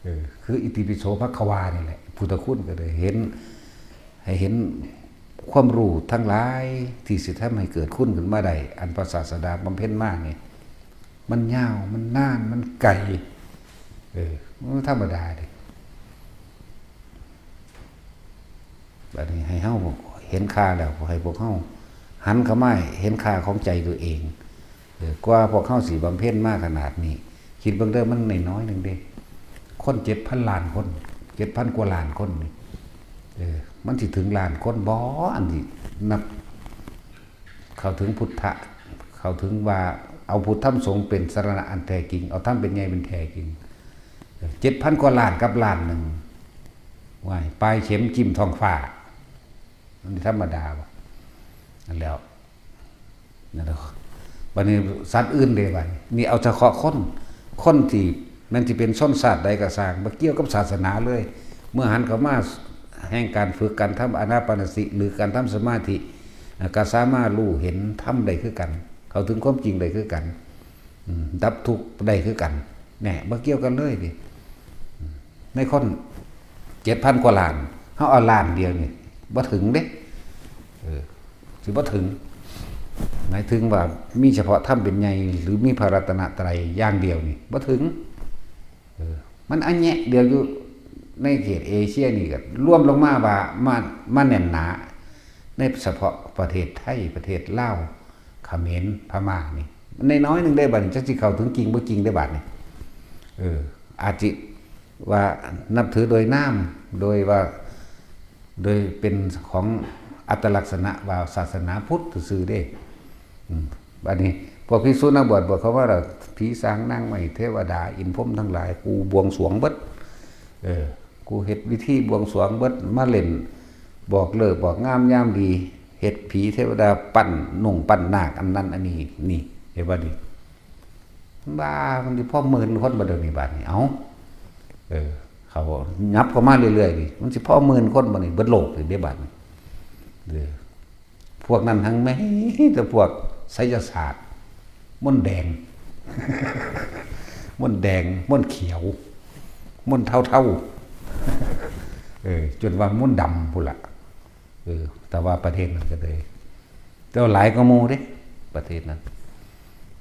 เออ คืออิติปิโสภควานี่แหละ พุทธคุณก็ได้เห็น ให้เห็นความรู้ทั้งหลายที่สิทำให้เกิดคุณขึ้นมาได้ อันพระศาสดาบำเพ็ญมานี่ มันยาว มันนาน มันไกล เออ มันธรรมดาเด้ บัดนี้ให้เฮาเห็นค่าแล้ว ให้พวกเฮาหันเข้ามาเห็นค่าของใจตัวเอง เออ กว่าพวกเฮาสิบำเพ็ญมาขนาดนี้ คิดเบิ่งเด้อ มันน้อยๆหนึ่งเด้ คนเจ็ดพันล้านคน เจ็ดพันกว่าล้านคนนี่ เออ มันสิถึงล้านคนบ่ อันที่นับ เข้าถึงพุทธะ เข้าถึงว่าเอาพุทธธรรมสงฆ์เป็นสรณะอันแท้จริง เอาธรรมเป็นใหญ่เป็นแท้จริง เจ็ดพันกว่าล้านกับล้านหนึ่ง ว้าย ปลายเข็มจิ้มท้องฟ้า มันธรรมดาบ่ นั่นแหล้ว นั่นแหละ บัดนี้สัตว์อื่นเด้บัดนี้ นี่เอาเฉพาะคน คนที่แม่นสิเป็นชนชาติใดก็ซ่าง บ่เกี่ยวกับศาสนาเลย เมื่อหันเข้ามาแห่งการฝึกการทำอานาปานสติ หรือการทำสมาธิ อ่า ก็สามารถรู้เห็นธรรมได้คือกัน เข้าถึงความจริงได้คือกัน อืม ดับทุกข์ได้คือกัน แน่ บ่เกี่ยวกันเลยนี่ อืม ในคนเจ็ดพันกว่าล้าน เฮาเอาล้านเดียวนี่ บ่ถึงเด้ เออ สิบ่ถึง หมายถึงว่ามีเฉพาะธรรมเป็นใหญ่ หรือมีพระรัตนตรัยอย่างเดียวนี่ บ่ถึง เออ มันอันแยะเดียวอยู่ในเขตเอเชียนี่ก็รวมลงมาว่ามา มาแน่นหนา ในเฉพาะประเทศไทย ประเทศลาว เขมร พม่านี่ มันน้อยๆหนึ่งได้บัดนี้ จักสิเข้าถึงจริงบ่จริงได้บัดนี้ เออ อาจสิว่านับถือโดยนาม โดยว่า โดยเป็นของอัตลักษณะว่าศาสนาพุทธซื่อๆเด้ อืม บัดนี้พวกภิกษุนักบวช บวชเข้ามาแล้ว ผีสางนางไม้ เทวดา อินทร์พรหมทั้งหลาย กูบวงสรวงเบิด เออ กูเฮ็ดพิธีบวงสรวงเบิด มาเล่น บอกฤกษ์บอกงามยามดี เฮ็ดผีเทวดา ปั้นนกปั้นนาค อันนั้นอันนี้ นี่ เห็นบ่นี่ บ้า มันสิพอหมื่นคนบ่เดี๋ยวนี้ บัดนี้ เอ้า เออ เขายับเข้ามาเรื่อยๆนี่ มันสิพอหมื่นคนบ่นี่ เบิดโลกนี่เด้บัดนี้ เออ พวกนั้นทั้งแม่นแต่พวกไสยศาสตร์ มนต์แดง มนต์แดง มนต์เขียว มนต์เทาๆ เออ จนว่ามนต์ดำพุ้นละ เออ แต่ว่าประเทศนั้นก็เลย แต่ว่าหลายกว่าหมู่เด้ ประเทศนั้น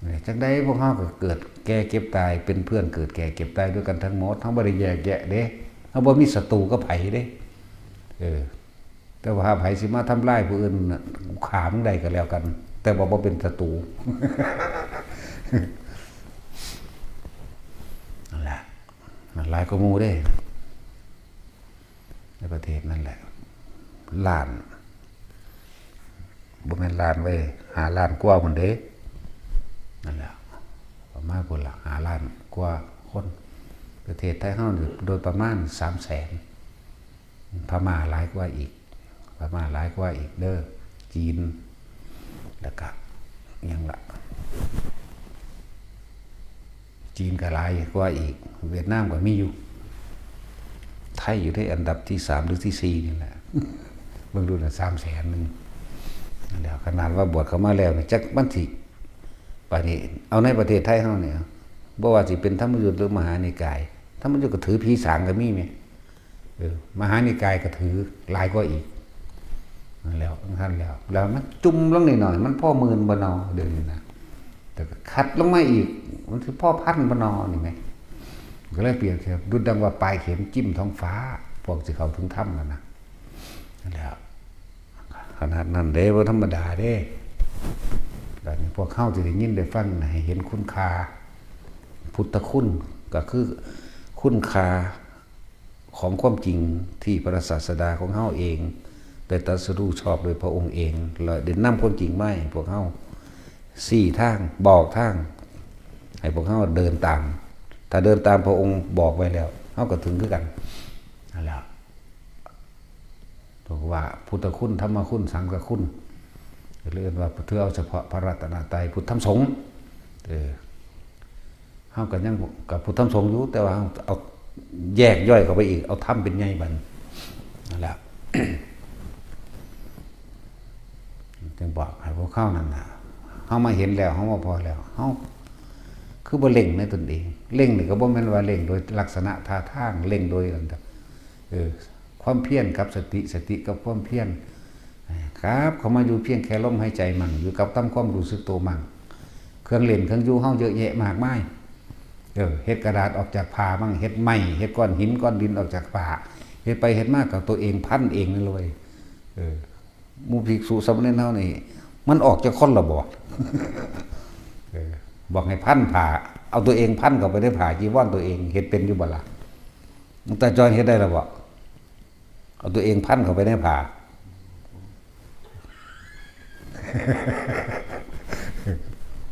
เออ จั่งใดพวกเฮาก็เกิดแก่เจ็บตาย เป็นเพื่อนเกิดแก่เจ็บตายด้วยกันทั้งหมด เฮาบ่ได้แยกแยะเด้ เฮาบ่มีศัตรูกับไผเด้ เออ แต่ว่าไผสิมาทำลายผู้อื่นน่ะ กูฆ่ามึงได้ก็แล้วกัน แต่ว่าบ่เป็นศัตรู นั่นแหละ มันหลายกว่าหมู่เด้ ในประเทศนั่นแหละ ล้าน บ่แม่นล้านเว้ย ห้าล้านกว่าพุ้นเด้ นั่นแหละ ประมาณพุ้นละ ห้าล้านกว่าคน ประเทศไทยเฮานี่โดยประมาณสามแสน พม่าหลายกว่าอีก พม่าหลายกว่าอีกเด้อ จีน แล้วก็หยังละ จีนก็หลายกว่าอีก เวียดนามก็มีอยู่ ไทยอยู่ในอันดับที่สามหรือที่สี่นี่แหละ เบิ่งดูน่ะ สามแสนหนึ่ง นั่นแหละ ขนาดว่าบวชเข้ามาแล้วนี่ จักมันสิ บัดนี้ เอาในประเทศไทยเฮาเนี่ย บ่ว่าสิเป็นธรรมยุตหรือมหานิกาย ธรรมยุตก็ถือผีสางก็มีแหม เออ มหานิกายก็ถือหลายกว่าอีก นั่นแหล้ว นั่นแหล้ว แล้วมันจุ่มลงนิดหน่อย มันพอหมื่นบ่นอ เดี๋ยวนี้นะ แ แล้วก็คัดลงมาอีก มันสิพอพันบ่นอนี่แหม ก็เลยเปรียบเทียบดุจดังว่าปลายเข็มจิ้มท้องฟ้า พวกสิเข้าถึงธรรมนั่นนะ นั่นแหละ ขนาดนั้นเด้ บ่ธรรมดาเด้ บัดนี้พวกเฮาสิได้ยินได้ฟัง ให้เห็นคุณค่า พุทธคุณ ก็คือคุณค่าของความจริงที่พระศาสดาของเฮาเอง ได้ตรัสรู้ชอบโดยพระองค์เอง และได้นำความจริงมาให้พวกเฮา ชี้ทาง บอกทาง ให้พวกเฮาเดินตาม ถ้าเดินตามพระองค์บอกไว้แล้ว เฮาก็ถึงคือกัน นั่นแหละ บอกว่าพุทธคุณ ธรรมคุณ สังฆคุณ เรียกว่าถือเอาเฉพาะพระรัตนตรัย พุทธธรรมสงฆ์ เออ เฮาก็ยังกับพุทธธรรมสงฆ์อยู่ แต่ว่าเฮาเอาแยกย่อยเข้าไปอีก เอาธรรมเป็นใหญ่บัด นั่นแหละ จึงบอกให้พวกเฮานั่นน่ะ เฮามาเห็นแล้ว เฮามาพอแล้ว เฮาคือบ่เร่งในตนเอง เร่งนี่ก็บ่แม่นว่าเร่งโดยลักษณะท่าทาง เร่งโดยอันใด เออ ความเพียรกับสติ สติกับความเพียร ครับ เข้ามาอยู่เพียงแค่ลมหายใจมั่ง อยู่กับตามความรู้สึกตัวมั่ง เครื่องเล่นเครื่องอยู่เฮาเยอะแยะมากมาย เออ เฮ็ดกระดาษออกจากผ้ามั่ง เฮ็ดไม้ เฮ็ดก้อนหินก้อนดินออกจากผ้า เฮ็ดไปเฮ็ดมากับตัวเองพันเองนั่นเลย เออ หมู่ภิกษุสามเณรเฮานี่ มันออกจากคนละบ่ เออ บอกให้พันผ้า เอาตัวเองพันเข้าไปในผ้าจีวรตัวเอง เฮ็ดเป็นอยู่บ่ล่ะ หลวงตาจอยเฮ็ดได้แล้วบ่ เอาตัวเองพันเข้าไปในผ้า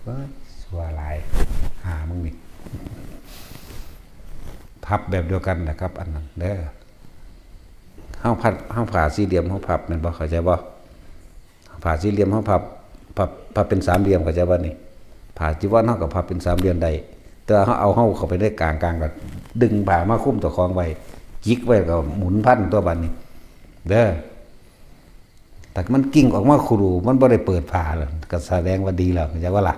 เฮ้ย ชั่วหลาย หามึงนี่ พับแบบเดียวกันนะครับ อันนั้นเด้อ เฮาพับ เฮาผ้าสี่เหลี่ยม เฮาพับแม่นบ่ เข้าใจบ่ ผ้าสี่เหลี่ยม เฮาพับ พับ พับเป็นสามเหลี่ยม เข้าใจบ่นี่ ผ้าจีวรเฮาก็พับเป็นสามเหลี่ยมได้ แต่ว่าเฮาเอาเฮาเข้าไปในกลาง กลางก็ดึงผ้ามาคลุมเจ้าของไว้ จิกไว้ก็หมุนพันตัวบัดนี้ เด้อ แต่มันกิ่งออกมาครู มันบ่ได้เปิดผ้าแล้ว ก็แสดงว่าดีแล้ว เข้าใจบ่ล่ะ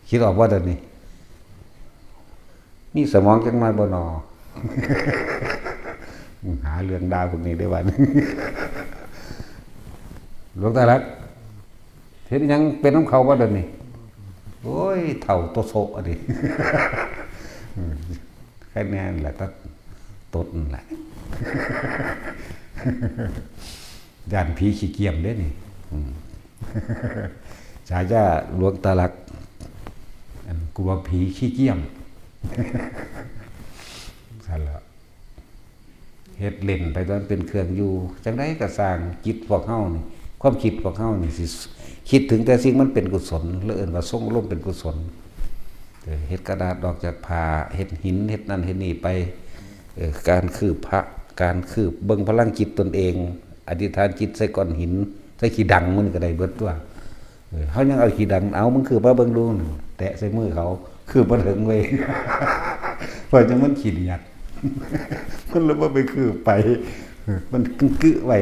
คิดออกบ่เดี๋ยวนี้ มีสมองจักหน่อยบ่นอ หาเรื่องด่าพวกนี้ได้วัน หลวงตาลัก เฮ็ดหยังเป็นนำเขาบ่เดี๋ยวนี้ โอ้ย เฒ่าโตโซะอันนี้ อืม แค่นี้แหละ ตัด ตดนั่นแหละ ย่านผีขี้เกียมเด้นี่ อืม ฉายาหลวงตาลัก อันกลัวผีขี้เกียม ซั่นล่ะ เฮ็ดเล่นไปตอนเป็นเครื่องอยู่ จั่งใดก็ซ่าง จิตพวกเฮานี่ ความคิดพวกเฮานี่สิคิดถึงแต่สิ่งมันเป็นกุศล หรือเอิ้นว่าทรงอารมณ์เป็นกุศล เออ เฮ็ดกระดาษออกจากผ้า เฮ็ดหิน เฮ็ดนั่นเฮ็ดนี่ไป เออ การคืบพระ การคืบเบิ่งพลังจิตตนเอง อธิษฐานจิตใส่ก้อนหิน ใส่ขี้ดังมันก็ได้เบิดตัว เออ เขายังเอาขี้ดัง เอา มึงคืบมาเบิ่งดู แตะใส่มือเขา คืบมาถึงเว้ย เพราะจังมันขี้เดียด มันเลยบ่ไปคืบไป มันกึ๊กๆไว้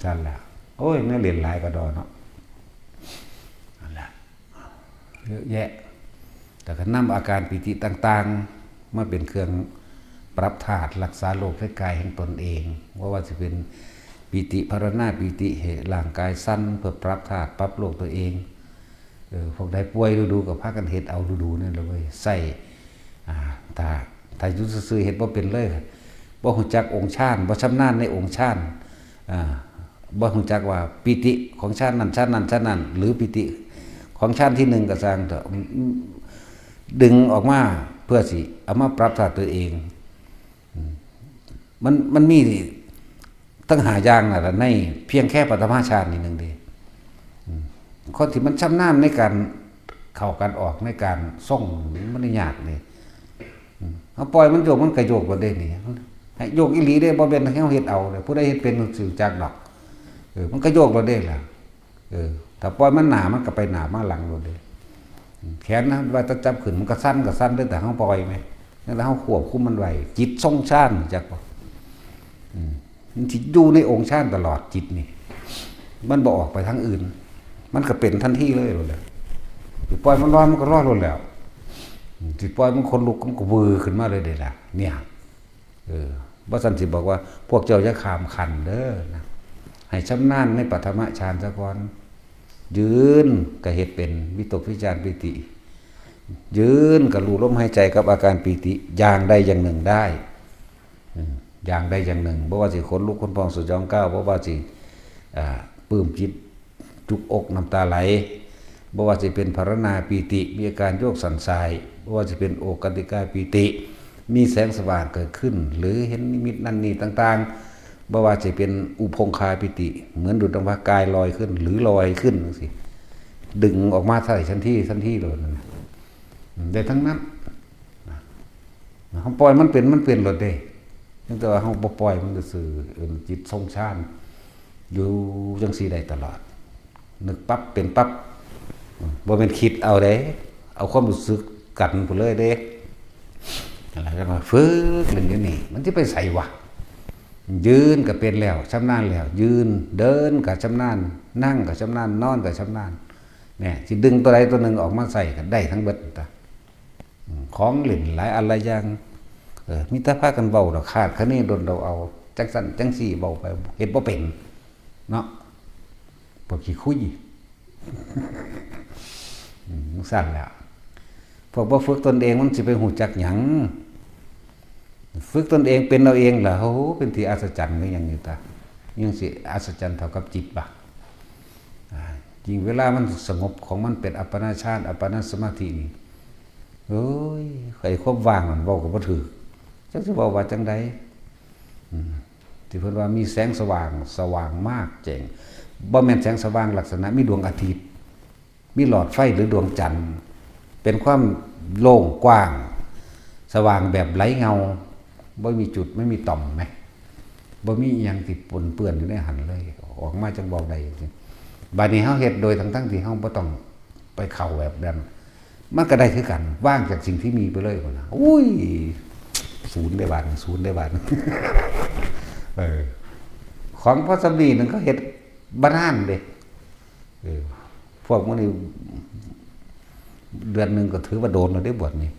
ซั่นล่ะ โอ้ย แนวเล่นหลายกะดอเนาะ นั่นล่ะ เยอะแยะ แต่ก็นำอาการปีติต่างๆ มาเป็นเครื่องปรับธาตุรักษาโรคแห่งกายแห่งตนเอง บ่ว่าสิเป็นปีติภาวนา ปีติให้ร่างกายสั่น เพื่อปรับธาตุปรับโรคตัวเอง เออ พวกใดป่วยดูๆ ก็พากันเฮ็ดเอาดูๆ นั่นแหละเว้ย ใส่ อ่า ถ้า ถ้าอยู่ซื่อๆ เฮ็ดบ่เป็นเลย บ่ฮู้จักองค์ฌาน บ่ชำนาญในองค์ฌาน อ่า บ่ฮู้จักว่าปีติของฌานนั้น ฌานนั้น ฌานนั้น หรือปีติของฌานที่หนึ่งก็ซ่างเถาะ อืม อืม ดึงออกมาเพื่อสิเอามาปรับธาตุตัวเอง อืม มัน มันมีทั้งห้าอย่างนั่นล่ะ ในเพียงแค่ปฐมฌานนี่หนึ่งเด้ อืม คนที่มันชำนาญในการเข้าการออก ในการทรง มันยากเด้ อืม เฮาปล่อยมันโยก มันก็โยกบ่ได้นี่ ให้โยกอีหลีเด้ บ่แม่นให้เฮาเฮ็ดเอาเด้ ผู้ใดเฮ็ดเป็นสิรู้จักดอก เออ มันก็โยกบ่ได้ล่ะ เออ ถ้าปล่อยมันหน้า มันก็ไปหน้ามาหลังโลดเด้ อืม แขนนะ ว่าจะจับขึ้น มันก็สั่น ก็สั่นเด้ แต่เฮาปล่อยแหม นั่นแหละ เฮาควบคุมมันไว้ จิตทรงฌาน จักบ่ อืม มันสิอยู่ในองค์ฌานตลอด จิตนี่ มันบ่ออกไปทางอื่น มันก็เป็นทันทีเลยโลดแหละ สิปล่อยมันลอย มันก็ลอยโลดแล้ว อืม สิปล่อยมันขนลุก มันก็วือขึ้นมาเลยเด้ล่ะ เนี่ย เออ บ่ซั้นสิบอกว่า พวกเจ้าอย่าข้ามขั้นเด้อนะ ให้ชำนาญในปฐมฌานซะก่อน ยืนก็เฮ็ดเป็นวิตกวิจารปีติ ยืนก็รู้ลมหายใจกับอาการปีติอย่างใดอย่างหนึ่งได้ อืม อย่างใดอย่างหนึ่ง บ่ว่าสิขนลุกขนพองสยองก้าว บ่ว่าสิ อ่า ปลื้มจิตจุกอกน้ำตาไหล บ่ว่าสิเป็นภาวนาปีติ มีอาการโยกสั่นสาย บ่ว่าสิเป็นโอคคันติกาปีติ มีแสงสว่างเกิดขึ้น หรือเห็นนิมิตนั่นนี่ต่างๆ บ่ว่าสิเป็นอุพงคาปีติ เหมือนดุจดังว่ากายลอยขึ้น หรือลอยขึ้นจังซี้ ดึงออกมาใส่ทันทีทันทีเลยนั่นน่ะ อืม ได้ทั้งนั้น นะ เฮาปล่อยมันเป็น มันเป็นโลดเด้ เพียงแต่ว่าเฮาบ่ปล่อยมันซื่อๆ เออ จิตทรงฌาน อยู่จังซี่ได้ตลอด นึกปั๊บเป็นปั๊บ อืม บ่แม่นคิดเอาเด้ เอาความรู้สึกกันพู้นเลยเด้ นั่นล่ะ จั่งว่าฝึกเล่นอยู่นี่ มันสิไปไสวะ ยืนก็เป็นแล้ว ชำนาญแล้ว ยืน เดินก็ชำนาญ นั่งก็ชำนาญ นอนก็ชำนาญ เนี่ย สิดึงตัวใดตัวหนึ่งออกมาใส่ก็ได้ทั้งเบิดตั๊ว อืม ของเล่นหลายอันหลายอย่าง เออ มีแต่พากันเว้าดอก คาดคะเนดนเดาเอา จังซั่นจังซี่เว้าไป เฮ็ดบ่เป็น เนาะ พวกขี้คุย อืม จังซั่นแหละ พวกบ่ฝึกตนเองมันสิไปฮู้จักหยัง ฝึกตนเองเป็นเอาเองล่ะ โอ้โห เป็นที่อัศจรรย์คือหยังอยู่ตา ยังสิอัศจรรย์เท่ากับจิตบ่ อ่า ยิ่งเวลามันสงบของมันเป็นอัปปนาฌาน อัปปนาสมาธินี่ โอ้ย ไอ้ความว่างนั่นเว้าก็บ่ถืก จักสิเว้าว่าจังใด อืม ที่เพิ่นว่ามีแสงสว่าง สว่างมากแจ้ง บ่แม่นแสงสว่างลักษณะมีดวงอาทิตย์ มีหลอดไฟหรือดวงจันทร์ เป็นความโล่งกว้าง สว่างแบบไร้เงา บ่มีจุด ไม่มีต่อมไหม บ่มีอิหยังที่ปนเปื้อนอยู่ในหั้นเลย ออกมาจั่งเว้าได้จังซี้ บัดนี้เฮาเฮ็ดโดยทั้งๆที่เฮาบ่ต้องไปเข้าแบบนั้น มันก็ได้คือกัน ว่างจากสิ่งที่มีไปเลยพุ้นน่ะ อุ้ย ศูนย์ได้บาด ศูนย์ได้บาด เออ ของพอส่ำนี้หนึ่งเขาเฮ็ดบ่นานเด้ เออ พวกมื้อนี้ เดือนหนึ่งก็ถือว่าโดนแล้วเด้ บวชนี่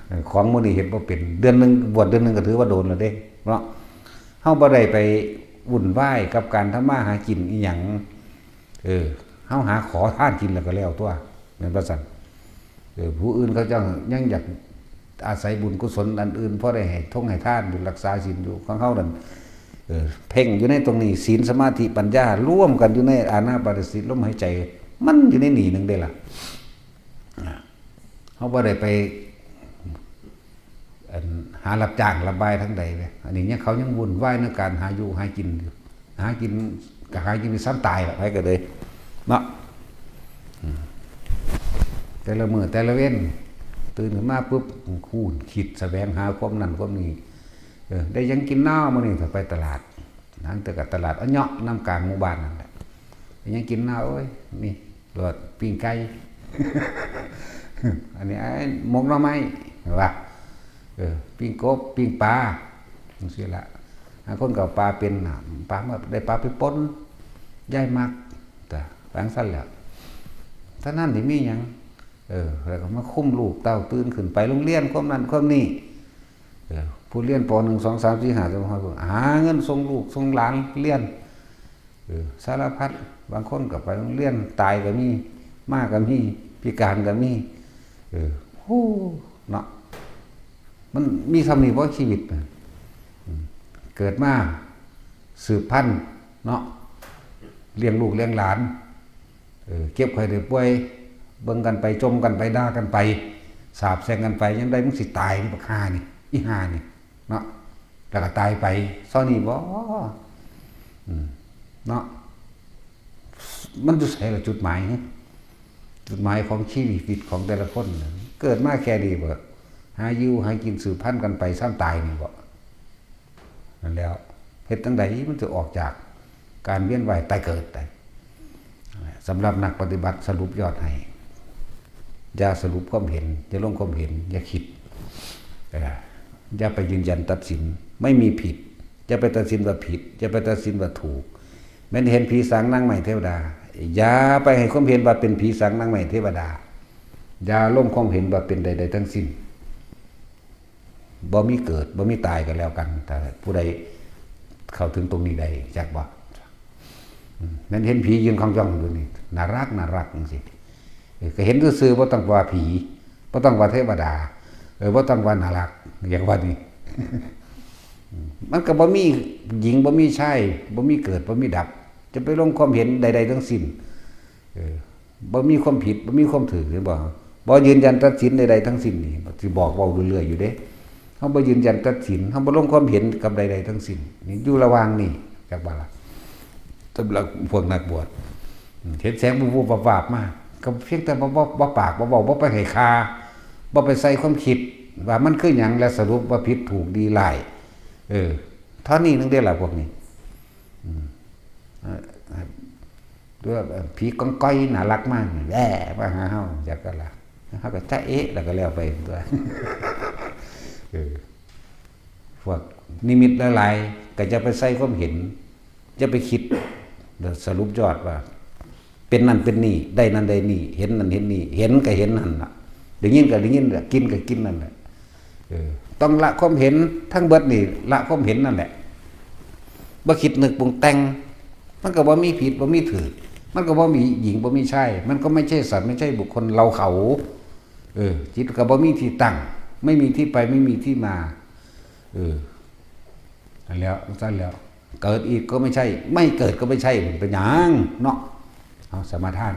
เออ ของมื้อนี้เฮ็ดบ่เป็น เดือนหนึ่ง บวชเดือนหนึ่งก็ถือว่าโดนแล้วเด้ เนาะ เฮาบ่ได้ไปวุ่นวายกับการทำมาหากินอิหยัง เออ เฮาหาขอทานกินแล้วก็แล้วตั๊ว แม่นบ่ซั่น เออ ผู้อื่นเขาเจ้ายังอยากอาศัยบุญกุศลอันอื่น พอได้ให้ทงให้ทานอยู่ รักษาศีลอยู่ ของเฮานั่น เออ เพ่งอยู่ในตรงนี้ ศีล สมาธิ ปัญญา รวมกันอยู่ในอานาปานสติ ลมหายใจ มันอยู่ในนี่หนึ่งเด้ล่ะ อ่า เฮาบ่ได้ไป อัน หารับจ้างรับบายทางใดเด้ อันนี้ยัง เขายังวุ่นวายในการหาอยู่หากินอยู่ หากิน ก็หากินซ้ำตายล่ะ ไผก็เลย เนาะ อืม แต่ละมื้อแต่ละเว็น ตื่นขึ้นมาปุ๊บ คูนคิดแสวงหาความนั่นความนี่ เออ ได้หยังกินน้อมื้อนี้ ก็ไปตลาด หลังจากตลาดอะเนาะ นำกลางหมู่บ้านนั่นแหละ ได้หยังกินน้อ โอ้ย นี่ โลด ปิ้งไก่ อันนี้ ไอ้ หมกหน่อไม้ ว่า เออ ปิ้งกบ ปิ้งปลา จังซี้ละ บางคนก็เอาปลาเป็นน่ะ ปลามา ได้ปลาไปป่น ยายมัก แต่วางซั่นแหละ เท่านั้นสิมีหยัง เออ แล้วก็มาคุมลูกเต้า ตื่นขึ้นไปโรงเรียน ความนั้นความนี้ เออ ผู้เรียน ป.หนึ่ง สอง สาม สี่ ห้า หาเงินส่งลูกส่งหลานเรียน เออ สารพัด บางคนก็ไปโรงเรียน ตายก็มี มาก็มี พิการก็มี เออ โอ้ เนาะ มันมีส่ำนี้บ่ชีวิตน่ะ อืม เกิดมา สืบพันธุ์ เนาะ เลี้ยงลูกเลี้ยงหลาน เออ เจ็บไข้ได้ป่วย เบิ่งกันไป จ่มกันไป ด่ากันไป สาปแช่งกันไป ยามใดมึงสิตายนี่ บักห่านี่ อีห่านี่ เนาะ แล้วก็ตายไป ซ้อนี้บ่ อืม เนาะ มันอยู่ไสล่ะจุดหมาย จุดหมายของชีวิตของแต่ละคนน่ะ เกิดมาแค่นี้บ่ หาอยู่หากินสืบพันธุ์กันไป ซ้ำตายนี่บ่ นั่นแหล้ว เฮ็ดจั่งใดมันจะออกจากการเวียนว่ายตายเกิดได้ สำหรับนักปฏิบัติสรุปยอดให้ อย่าสรุปความเห็น อย่าลงความเห็น อย่าคิด เอ่อ อย่าไปยืนยันตัดสิน ไม่มีผิด อย่าไปตัดสินว่าผิด อย่าไปตัดสินว่าถูก แม่นเห็นผีสางนางไม้เทวดา อย่าไปให้ความเห็นว่าเป็นผีสางนางไม้เทวดา อย่าลงความเห็นว่าเป็นใดๆทั้งสิ้น บ่มีเกิด บ่มีตายก็แล้วกัน ถ้าผู้ใดเข้าถึงตรงนี้ได้ จักบ่ แม่นเห็นผียืนคองจ้องอยู่นี่ น่ารัก น่ารักจังซี่ เออ ก็เห็นซื่อๆ บ่ต้องว่าผี บ่ต้องว่าเทวดา เออ บ่ต้องว่าน่ารัก อย่างว่านี่ มันก็บ่มีหญิง บ่มีชาย บ่มีเกิด บ่มีดับ จะไปลงความเห็นใดๆ ทั้งสิ้น เออ บ่มีความผิด บ่มีความถูก เห็นบ่ บ่ยืนยันตัดสินใดๆ ทั้งสิ้นนี่ สิบอกเว้าเรื่อยๆ อยู่เด้ เฮาบ่ยืนยันตัดสิน เฮาบ่ลงความเห็นกับใดๆ ทั้งสิ้น นี่อยู่ระหว่างนี่ จักว่าล่ะ สำหรับพวกนักบวช อืม เห็นแสง วุบๆ วับๆ มา ก็เพียงแต่บ่ บ่ บ่ปาก บ่เว้า บ่ไปให้ค่า บ่ไปใส่ความคิด ว่ามันคือหยัง และสรุปว่าผิดถูกดีร้าย เออ เท่านี้นึงเด้ล่ะพวกนี้ อืม เอ่อ หรือว่าผีกองกอยน่ารักมาก แหว่มาหาเฮา จักก็ล่ะ เฮาก็จะเอ๊ะ แล้วก็แล้วไปตัว เออ พวกนิมิตหลายๆ ก็จะไปใส่ความเห็น จะไปคิด แล้วสรุปยอดว่า เป็นนั่นเป็นนี่ ได้นั่นได้นี่ เห็นนั่นเห็นนี่ เห็นก็เห็นนั่นล่ะ ได้ยินก็ได้ยินล่ะ กินก็กินนั่นแหละ เออ ต้องละความเห็นทั้งเบิดนี่ ละความเห็นนั่นแหละ บ่คิดนึกปรุงแต่ง มันก็บ่มีผิด บ่มีถูก มันก็บ่มีหญิง บ่มีชาย มันก็ไม่ใช่สัตว์ ไม่ใช่บุคคล เราเขา เออ จิตก็บ่มีที่ตั้ง ไม่มีที่ไป ไม่มีที่มา เออ นั่นแหล้ว ซั่นแหล้ว เกิดอีกก็ไม่ใช่ ไม่เกิดก็ไม่ใช่ มันเป็นหยังเนาะ เอาสมาทาน